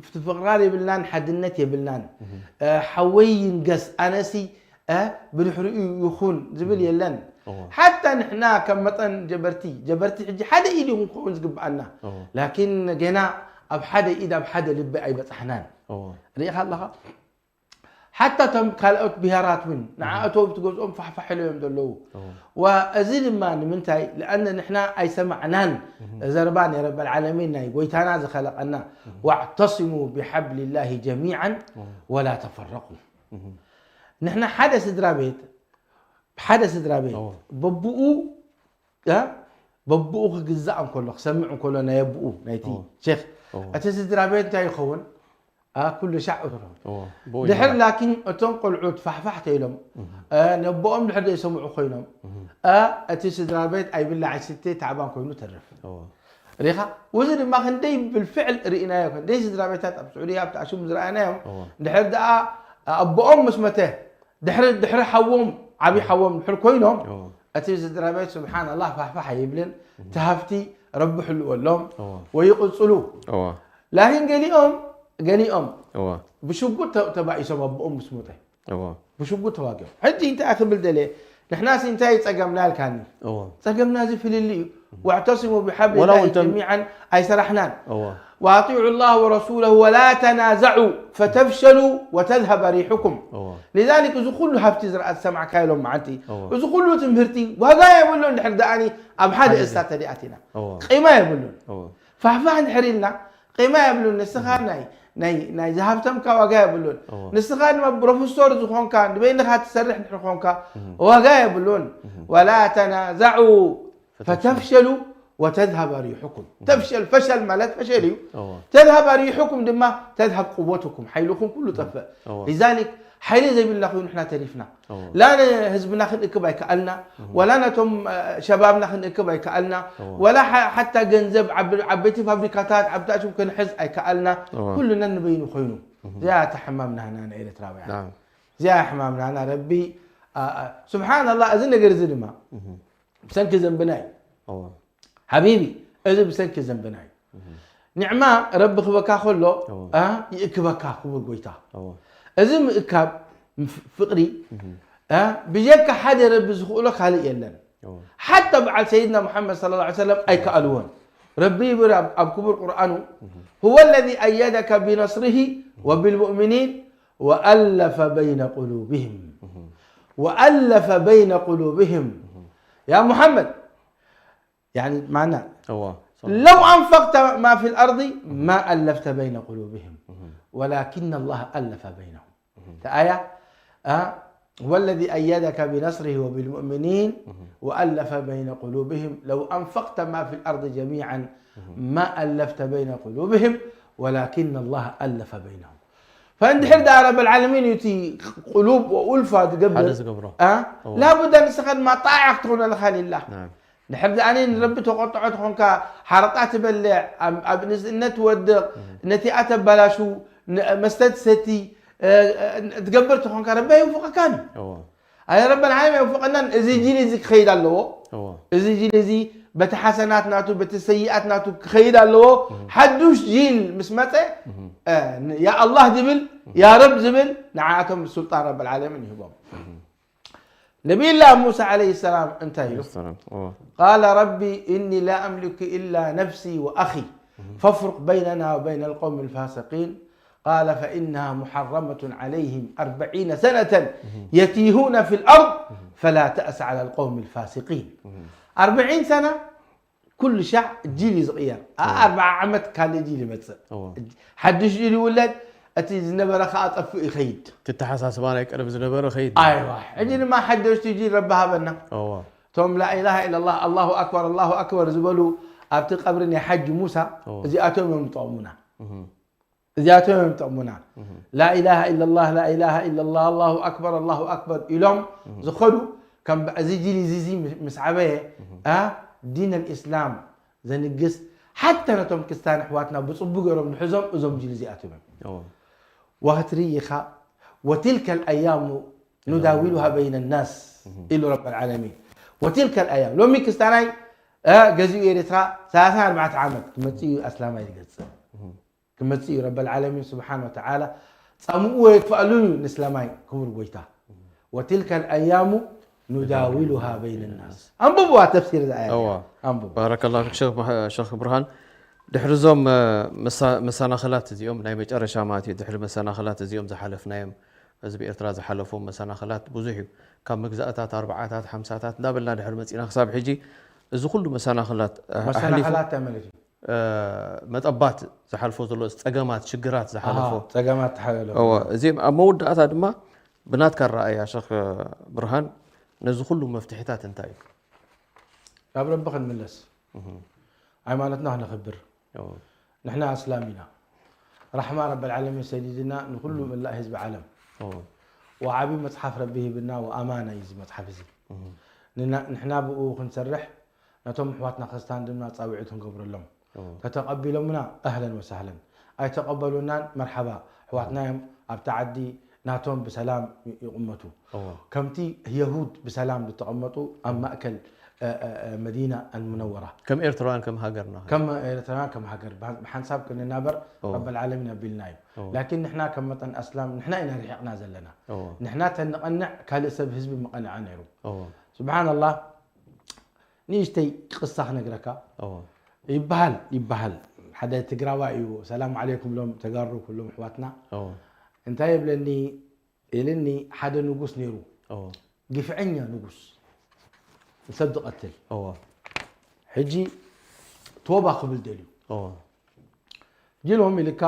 ፍትፍቕራር የብልናን ሓድነት የብልናን ሓወይ ይንገስ ኣነሲ ብድሕሪኡ ይኹን ዝብል የለን ሓታ ንሕና ከም መጠን ጀበርቲ ጀበርቲ ሕጂ ሓደ ኢድ ይኹን ክኸውን ዝግብኣና ላኪን ገና ኣብ ሓደ ኢድ ኣብ ሓደ ልቢ ኣይበፃሕናን ርኢኻ ኣለኻ ሓታ ቶም ካልኦት ብሄራት እውን ንዓእቶም ትገዝኦም ፋሕፋሕ ኢሎም እዮም ዘለዉ ወእዚ ድማ ንምንታይ ለኣነ ንሕና ኣይሰማዕናን ዘረባ ናይ ረበል ዓለሚን ናይ ጎይታና ዝኸለቀና واعتصموا بحبل الله جميعا ولا تفرقوا ንሕና ሓደ ስድራ ቤት ሓደ ስድራ ቤት በብኡ በብኡ ክግዛእ እንከሎ ክሰምዕ እንከሎ ናይ ኣቦኡ ናይቲ ሼክ እቲ ስድራ ቤት እንታይ ይኸውን ኩሉ ሻዕ እትሮ ድሕር ላኪን እቶም ቆልዑት ፋሕፋሕ ተኢሎም ነቦኦም ድሕር ዘይሰምዑ ኮይኖም እቲ ስድራ ቤት ኣይብላዕ ኣይስተ ታዕባን ኮይኑ ተርፍ ሪኻ እዚ ድማ ክንደይ ብልፍዕል ርኢናዮ ክንደይ ስድራ ቤታት ኣብ ስዑድያ ኣብቲ ኣሽሙ ዝረኣናዮም ድሕር ደኣ ኣቦኦም ምስ መተ ድሕሪ ድሕሪ ሓዎም ዓብዪ ሓዎም ድሕር ኮይኖም እቲ ስድራ ቤት ስብሓን ኣላህ ፋሕፋሕ ኣይብልን እቲ ሃፍቲ ረቢ ሕልወሎም ወይቕፅሉ ላኪን ገሊኦም ገሊኦም ብሽጉጥ ተባኢሶም ኣቦኦም ምስ ሞተ ብሽጉጥ ተዋጊኦም ሕጂ እንታይ ክብል ደለ ንሕናሲ እንታይ ጸገምና ኢልካኒ ጸገምና እዚ ፍልሊ እዩ واعتصموا بحبل الله جميعا ኣይሰራሕናን وأطيعوا الله ورسوله ولا تنازعوا فتفشلوا وتذهب ريحكم لذلك እዚ ኩሉ ሃብቲ ዝረኣ ዝሰማዕካዮ ሎም መዓልቲ እዚ ኩሉ ትምህርቲ ዋጋ የብሉን ድሕር ደኣኒ ኣብ ሓደ እሳተ ዲኣቲና ቂማ የብሉን ፋሕፋሕ ድሕር ኢልና ቂማ የብሉን ንስኻ ናይ ናይ ናይ ዝሃብተምካ ዋጋ የብሉን። ንስኻ ድማ ፕሮፌሶር ዝኾንካ ንበይንኻ ትሰርሕ እንድሕር ኮንካ ዋጋ የብሉን። ወላ ተናዛዑ ፈተፍሸሉ ወተዝሃብ ሪሑኩም። ተፍሸል፣ ፈሸል ማለት ፈሸል እዩ። ተዝሃብ ሪሑኩም ድማ፣ ተዝሃብ ቁወቱኩም፣ ሓይልኹም ኩሉ ጠፍእ። ሊዛሊክ ሓይሊ ዘይብልና ኮይኑ ንሕና ተሪፍና። ላ ንህዝብና ክንእክብ ኣይከኣልና፣ ወላ ነቶም ሸባብና ክንእክብ ኣይከኣልና፣ ወላ ሓታ ገንዘብ ዓበይቲ ፋብሪካታት ዓብታሽም ክንሕዝ ኣይከኣልና። ኩሉና ንበይኑ ኮይኑ። እዚኣ እታ ሕማም ናህና ንኤርትራውያን። እዚኣ ሕማም ናህና ረቢ። ስብሓንላ፣ እዚ ነገር እዚ ድማ ብሰንኪ ዘንብና እዩ። ሓቢቢ፣ እዚ ብሰንኪ ዘንብና እዩ። ኒዕማ ረቢ ክበካ ከሎ ይእክበካ፣ ክቡር ጎይታ። እዚ ምእካብ ፍቅሪ ብጀካ ሓደ ረቢ ዝኽእሎ ካልእ የለን። ሓታ በዓል ሰይድና ሙሓመድ صلى الله عليه وسلم ኣይከኣልዎን። ረቢ ይብል ኣብ ክቡር ቁርኣኑ، هو الذي أيدك بنصره وبالمؤمنين وألف بين قلوبهم وألف بين قلوبهم. يا محمد، يعني معنى، لو أنفقت ما في الأرض ما ألفت بين قلوبهم ولكن الله ألف بينهم. تآية، هو الذي أيدك بنصره وبالمؤمنين وألف بين قلوبهم لو أنفقت ما في الأرض جميعا ما ألفت بين قلوبهم ولكن الله ألف بينهم. فእንድሕር ደኣ ረብ ልዓለሚን እዩ እቲ ቁሉብ ወኡልፋ ዝገብር፣ ላቡዳ ንስኻ ድማ ጣዕ ክትኾነልኻ ሊላ። ድሕር ደኣ ንረቢ ተቆጥዖ ትኾንካ፣ ሓረጣ ትበልዕ፣ ኣብ ንዝእነት ትወድቕ፣ ነቲኣ ተባላሹ፣ መስተ ትሰቲ ትገብር ትኾንካ ረቢ ኣይውፍቐካን እዩ። ኣይ ረበን ዓለም የውፍቐናን። እዚ ጂል እዚ ክኸይድ ኣለዎ። እዚ ጂል እዚ በቲ ሓሰናት ናቱ በቲ ሰይኣት ናቱ ክኸይድ ኣለዎ። ሓዱሽ ጂል ምስ መፀ ያ ኣላህ ዝብል ያ ረብ ዝብል ንዓኣቶም ስልጣን ረብ ልዓለምን ይህቦም። ነቢይላህ ሙሳ ዓለይሂ ሰላም እንታይ ኢሉ? ቃለ ረቢ እኒ ላ ኣምሊኩ ኢላ ነፍሲ ወኣኺ ፈፍሩቅ በይነና ወበይነ ልቀውሚ ልፋሲቂን ቃለ ፈኢነሃ ሙሐረመቱን ዓለይሂም ኣርበዒነ ሰነተን የቲሁነ ፊ ልኣርድ ፈላ ተእስ ዓላ ልቀውሚ ልፋሲቂን። ኣርበዒን ሰና ኩሉ ሻዕ ጂል እዩ ዝቕየር። ኣርብዓ ዓመት ካልእ ጂል ይመፅእ። ሓድሽ ጂል ይውለድ፣ እቲ ዝነበረ ከዓ ጠፍኡ ይኸይድ። ትተሓሳስባ ናይ ቀደም ዝነበረ ኸይድ። ኣይዋ፣ ሕጂ ድማ ሓደሽቲ ጂል ረቢ ሃበና። እቶም ላኢላሃ ኢላላህ ኣላሁ ኣክበር ኣላሁ ኣክበር ዝበሉ ኣብቲ ቀብሪ ናይ ሓጂ ሙሳ እዚኣቶም እዮም ዝጠቕሙና። እዚኣቶም እዮም ዝጠቕሙና። ላኢላሃ ኢላላህ ላኢላሃ ኢላላህ ኣላሁ ኣክበር ኣላሁ ኣክበር ኢሎም ዝኸዱ ከም እዚ ጂል እዚ እዚ ምስ ዓበየ ዲን ኣልእስላም ዘንግስ ሓታ ነቶም ክስታን ኣሕዋትና ብፅቡቅ ገይሮም ንሕዞም እዞም ጂል እዚኣቶም እዮም። ዋትሪ ኢኻ ወትልከ ኣያሙ ኑዳዊሉሃ በይነ ናስ ኢሉ ረብ ልዓለሚን። ወትልከ ኣያም ሎሚ ክስታናይ ገዚኡ ኤርትራ ሰላሳ ኣርባዕተ ዓመት ክመፅእ እዩ ኣስላማይ ዝገፅእ ክመፅእ እዩ ረብ ልዓለሚን ስብሓን ወተዓላ ፃምኡ የክፍኣሉን እዩ ንስላማይ ክቡር ጎይታ። ወትልከ ኣያሙ ኑዳዊሉሃ በይነ ናስ። ኣንብብዋ ተፍሲር እዛ ኣያ። እዋ። ኣንብቡ። ባረከላሁ ፊክ ሸኽ ብርሃን። ድሕሪ እዞም መሳናኽላት እዚኦም ናይ መጨረሻ ማለት እዩ። ድሕሪ መሰናኽላት እዚኦም ዝሓለፍናዮም ህዝቢ ኤርትራ ዝሓለፎም መሰናኽላት ብዙሕ እዩ። ካብ መግዛእታት ኣርባዓታት ሓምሳታት እንዳበልና ድሕሪ መፂና ክሳብ ሕጂ እዚ ኩሉ መሰናኽላት ኣሕሊፉ መሰናኽላት ማለት እዩ። መጠባት ዝሓልፎ ዘሎ ጸገማት ሽግራት ዝሓለፎ ጸገማት ተሓለሎ እዚኦም ኣብ መወዳእታ ድማ ብናትካ ረኣያ ሸኽ ብርሃን ነዚ ኩሉ መፍትሒታት እንታይ እዩ? ናብ ረቢ ክንምለስ ሃይማኖትና ክነኽብር ንሕና ኣስላም ኢና። ራሕማ ረብ ልዓለሚን ሰዲድና ንኩሉ መላእ ህዝቢ ዓለም ወዓቢ መፅሓፍ ረቢ ሂብና ወኣማና እዩ እዚ መፅሓፍ እዚ ንሕና ብኡ ክንሰርሕ ነቶም ኣሕዋትና ክርስታን ድማ ፃውዒት ክንገብረሎም ተተቐቢሎምና ኣህለን ወሳህለን ኣይተቐበሉናን መርሓባ ኣሕዋትና እዮም ኣብቲ ዓዲ ናቶም ብሰላም ይቕመቱ ከምቲ የሁድ ብሰላም ዝተቐመጡ ኣብ ማእከል መዲና ኣልሙነወራ ከም ኤርትራውያን ከም ሃገርና ከም ኤርትራውያን ከም ሃገር ብሓንሳብ ክንናበር ረበልዓለሚን ኣቢልና እዩ ላኪን ንሕና ከም መጠን ኣስላም ንሕና ኢና ርሒቕና ዘለና ንሕና ተንቐንዕ ካልእ ሰብ ህዝቢ ምቐንዐ ነይሩ ስብሓንላህ ንእሽተይ ቅሳ ክነግረካ ይበሃል ይበሃል ሓደ ትግራዋ እዩ ሰላም ዓለይኩም ሎም ተጋሩ ኩሎም ኣሕዋትና እንታይ የብለኒ ኢልኒ ሓደ ንጉስ ነይሩ ግፍዐኛ ንጉስ ንሰብ ዝቐትል ሕጂ ቶባ ክብል ደልዩ ጅሎም ኢልካ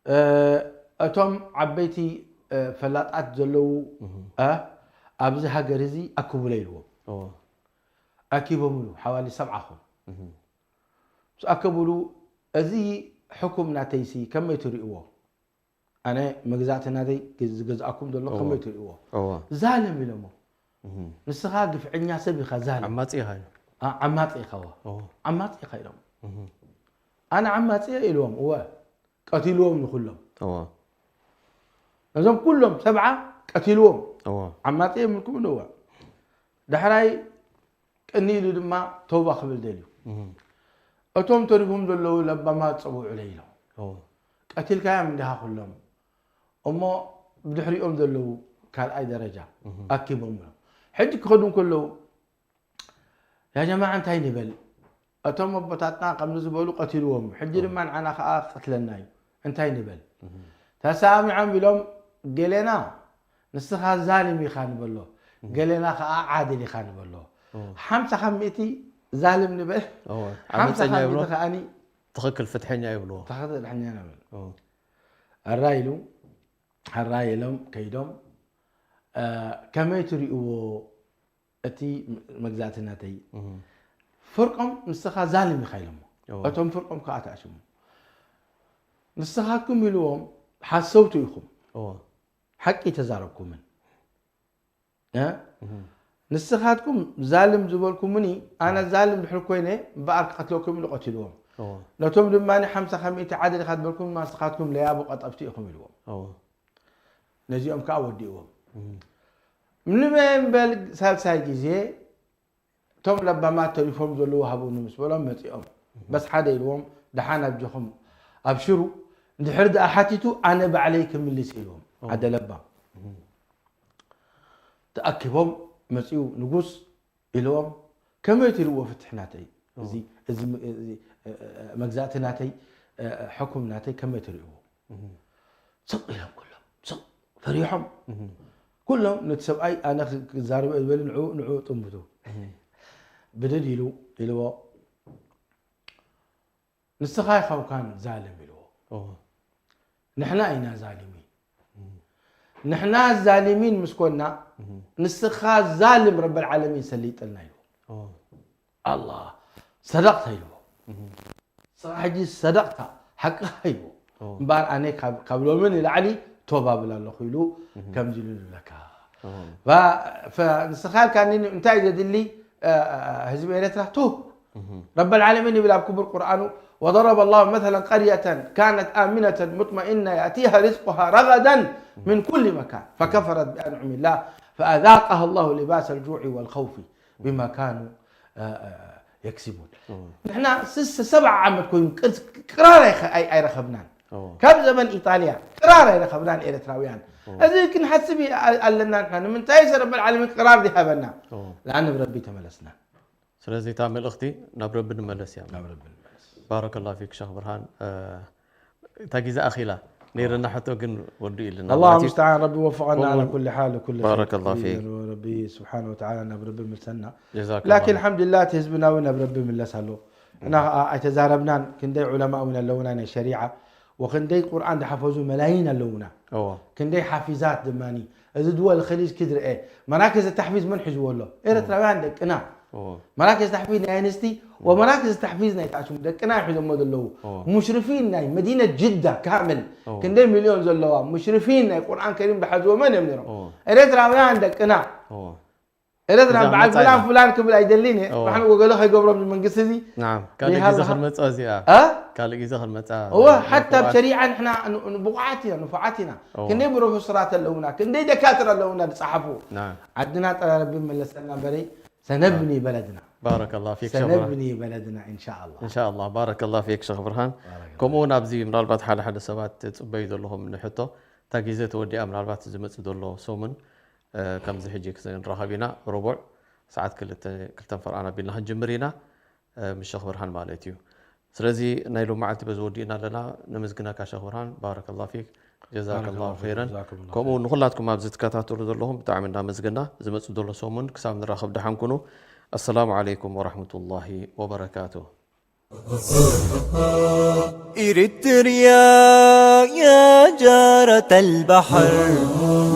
እ፣ እቶም ዓበይቲ፣ እ፣ ፈላጣት ዘለዉ፣ እ፣ ኣብዚ ሃገር እዚ ኣክቡለ ኢልዎም። ኣኪቦምሉ ሓዋሊ ሰብዓ ኹም ምስ ኣከቡሉ፣ እዚ ሕኩም ናተይሲ ከመይ ትርእይዎ? ኣነ መግዛእቲ ናተይ ዝገዝኣኩም ዘሎ ከመይ ትርእይዎ? ዛልም ኢሎሞ። ንስኻ ግፍዐኛ ሰብ ኢኻ፣ ዛልም። ዓማጺ ኢኻ ኢሎም። ዓ- ዓማጺ ኢኻ፣ እወ። ዓማጺ ኢኻ ኢሎም። ኣነ ዓማጺ እየ ኢልዎም፣ እወ። ቀቲልዎም ንኹሎም። ነዞም ኩሎም ሰብዓ ቀቲልዎም። ዓማጺ እዮም ኢልኩም፣ እወ። ዳሕራይ ቅኒ ኢሉ ድማ ተውባ ክብል ደልዩ። እቶም ተሪፎም ዘለዉ ለባማት ጸውዑለይ ኢሎም። ቀቲልካዮም እንዲኻ ኩሎም። እሞ ብድሕሪኦም ዘለዉ ካልኣይ ደረጃ ኣኪቦም ኢሎም። ሕጂ ክኸዱ እንከለዉ፣ ያ ጀማዓ እንታይ ንበል? እቶም ኣቦታትና ከምዚ ዝበሉ ቀቲልዎም፣ ሕጂ ድማ ንዓና ከኣ ክቐትለና እዩ። እንታይ ንበል? ተሰማሚዖም ኢሎም፣ ገሌና ንስኻ ዛልም ኢኻ ንበሎ፣ ገሌና ከኣ ዓድል ኢኻ ንበሎ። ሓምሳ ካብ ሚእቲ ዛልም ንበል፣ ሓምሳ ዓመፀኛ ካብ ይብሎ። ሚእቲ ከኣኒ ትኽክል ፍትሐኛ ይብልዎ። ትኽክል ፍትሐኛ ንበል። ኣራ ኢሉ፣ ኣራ ኢሎም ከይዶም፣ እ፣ ከመይ ትርእይዎ እቲ መግዛእቲ ናተይ? ፍርቆም ንስኻ ዛልም ኢኻ ኢሎሞ። እቶም ፍርቆም ከኣ ተኣሽሙ። ንስኻትኩም ኢልዎም ሓሰውቲ ኢኹም። ሓቂ ተዛረብኩምን። እ? ንስኻትኩም ዛልም ዝበልኩምኒ፣ ኣነ ዛልም ድሕሪ ኮይነ እምበኣር ክቐትለኩም ኢሉ ቀቲልዎም። ነቶም ድማ ሓምሳ ካብ ሚእቲ ዓድል ኢኻ ዝበልኩም ንስኻትኩም ለያቡ ቀጠፍቲ ኢኹም ኢልዎም። ነዚኦም ከኣ ወዲእዎም። ንበል ሳልሳይ ግዜ እቶም ለባማት ተሪፎም ዘለዉ ሃቡኒ ምስ በሎም መጺኦም። በስ ሓደ ኢልዎም፣ ደሓን ኣጆኹም ኣብሽሩ፣ እንድሕር ደኣ ሓቲቱ ኣነ ባዕለይ ክምልስ ኢልዎም። ሓደ ለባም። ተኣኪቦም መጺኡ ንጉስ ኢልዎም፣ ከመይ ትርእዎ ፍትሕ ናተይ? እዚ፣ እዚ፣ እዚ፣ እ፣ እ፣ መግዛእቲ ናተይ፣ እ፣ እ፣ ሕኩም ናተይ ከመይ ትርእዎ? ስቕ ኢሎም ኩሎም፣ ስቕ ፈሪሖም። ኩሎም ነቲ ሰብኣይ ኣነ ክዛረብ እየ ዝበሉ ንዕኡ፣ ንዕኡ ጥምቱ። ብድድ ኢሉ ኢልዎ፣ ንስኻ ኣይኮንካን ዛልም ኢልዎ። ንሕና ኢና ዛልሚን። ንሕና ዛልሚን ምስ ኮና፣ ንስኻ ዛልም ረበል ዓለሚን ሰሊጥልና ኢልዎ። ኣላህ፣ ሰደቕታ ኢልዎ። ንስኻ ሕጂ ሰደቕታ፣ ሓቅኻ ኢልዎ። እምበኣር ኣነ ካብ፣ ካብ ሎሚ ንላዕሊ ቶባ ብል ኣለኹ ኢሉ ከምዚ ኢሉ ይብለካ። ف- ንስኻ ኢልካኒ እንታይ እዩ ዘድሊ? እ፣ እ፣ ህዝቢ ኤርትራ ቶብ። ረበል ዓለሚን ይብል ኣብ ክቡር ቁርኣኑ፣ وضرب الله مثلا قرية كانت آمنة مطمئنة يأتيها رزقها رغدا من كل مكان فكفرت بأنعم الله فأذاقها الله لباس الجوع والخوف بما كانوا، እ፣ እ፣ يكسبون። ንሕና ስልሳ ሰብዓ ዓመት ኮይኑ ቅርስ-፣ ቅራር ኣይኸ-፣ ኣይ-፣ ኣይረኸብናን። ካብ ዘመን ኢጣልያ ቅራር ኣይረኸብናን ኤርትራውያን። እዚ ክንሓስብ ይ-፣ ኣ-፣ ኣለና ንሕና። ንምንታይ ሰብ ረበል ዓለሚን ቅራር ዘይሃበና? ለኣን ናብ ረቢ ተመለስና። ስለዚ እታ መልእኽቲ ናብ ረቢ ንመለስ እያ። ናብ ረቢ ንመለስ። ባረከላሁ ፊክ ሸኽ ብርሃን። እ፣ እታ ግዜ ኣኺላ ነይረና ሕቶ ግን ወዱ ኢልና الله ማለት እዩ። المستعان، ረቢ ወፍቐና ከምኡ على كل حال وكل خير ባረከላሁ ፊክ። ረቢ ስብሓነ ወተዓላ ናብ ረቢ ምልሰና። ጀዛከላሁ ላኪን ኸይር። ኣልሓምዱሊላህ እቲ ህዝብና እውን ናብ ረቢ ምለስ ኣሎ። እና ኸዓ ኣይተዛረብናን ክንደይ ዑለማ እውን ኣለውና ናይ ሸሪዓ ወክንደይ ቁርኣን ዝሓፈዙ መላይን ኣለውና። እዎ። ክንደይ ሓፊዛት ድማ እዚ ድወል ኸሊጅ ክድርአ መራከዝ ተሕፊዝ መን ሒዝዎ ኣሎ? ኤርትራውያን ደቅና። እዎ። መራከዝ ተሕፊዝ ናይ ኣንስቲ ወመራከዝ ተሕፊዝ ናይ ተኣሽሙ ደቅና እዮም ሒዞሞ ዘለዉ። እዎ። ሙሽሪፊን ናይ መዲነት ጅዳ ካምል እዎ። ክንደይ ሚልዮን ዘለዋ ሙሽሪፊን ናይ ቁርኣን ከሪም ዝሓዝዎ መን እዮም ነይሮም? እዎ። ኤርትራውያን ደቅና። እዎ። ኤርትራ እዛ በዓል መጻኢ ፍላን እያ። ፍላን ክብል ኣይደልን እየ። እዎ። ባሕሪ ወገሎ ከይገብሮም መንግስቲ እዚ ናም፣ ካልእ ግዜ ዘይሃለኻ። ክንመጽኣ እዚኣ። እ? ካልእ ግዜ ክንመጽኣ እወ፣ ናይ ሓታ ኣብ ቁርኣን። ሸሪዓ ንሕና ን-፣ ን-፣ ብቑዓት ኢና፣ ንፉዓት ኢና። እዎ። ክንደይ ፕሮፌሰራት ኣለውና፣ ክንደይ ደካትር ኣለውና ዝጸሓፉ። ናም። ዓድና ጥራይ ረቢ መለሰና እምበረይ፣ ሰነብኒ በለድና። ባረከላሁ ፊክ ሸኽ ብርሃን። ሰነብኒ በለድና፣ ኢንሻኣላህ። ኢንሻኣላህ፣ ባረከላሁ ፊክ ሸኽ ብርሃን። ባረከላሁ። ከምኡ እውን ኣብዚ ምናልባት ሓደ ሓደ ሰባት ትጽበዩ ዘለኹም ንሕቶ፣ እታ ግዜ ተወዲኣ ምናልባት ዝመጽእ ዘሎ ሰሙን እ፣ ከምዚ ሕጂ ክንራኸብ ኢና፣ ረቡዕ ሰዓት ክልተ፣ ክልተን ፈርቓን ኣቢልና ክንጅምር ኢና፣ እ፣ ምስ ሸኽ ብርሃን ማለት እዩ። ስለዚ ናይ ሎም መዓልቲ በዚ ወዲእና ኣለና። ነመስግነካ ሸኽ ብርሃን፣ ባረከላሁ ፊክ፣ ጀዛከላሁ ባረከላሁ ፊክ፣ ኸይረን። ጀዛኩሙላሁ ከምኡ ኸይረን። ንኹላትኩም ኣብዚ ትከታተሉ ዘለኹም ብጣዕሚ እናመስገና፣ ዝመጽእ ዘሎ ሰሙን ክሳብ ንራኸብ ደሓን ኩኑ። ኣሰላሙ ዓለይኩም ወራህመቱላሂ ወበረካቱ። إريتريا، يا جارة البحر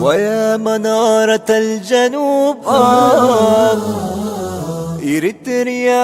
ويا منارة الجنوب، آه. إريتريا.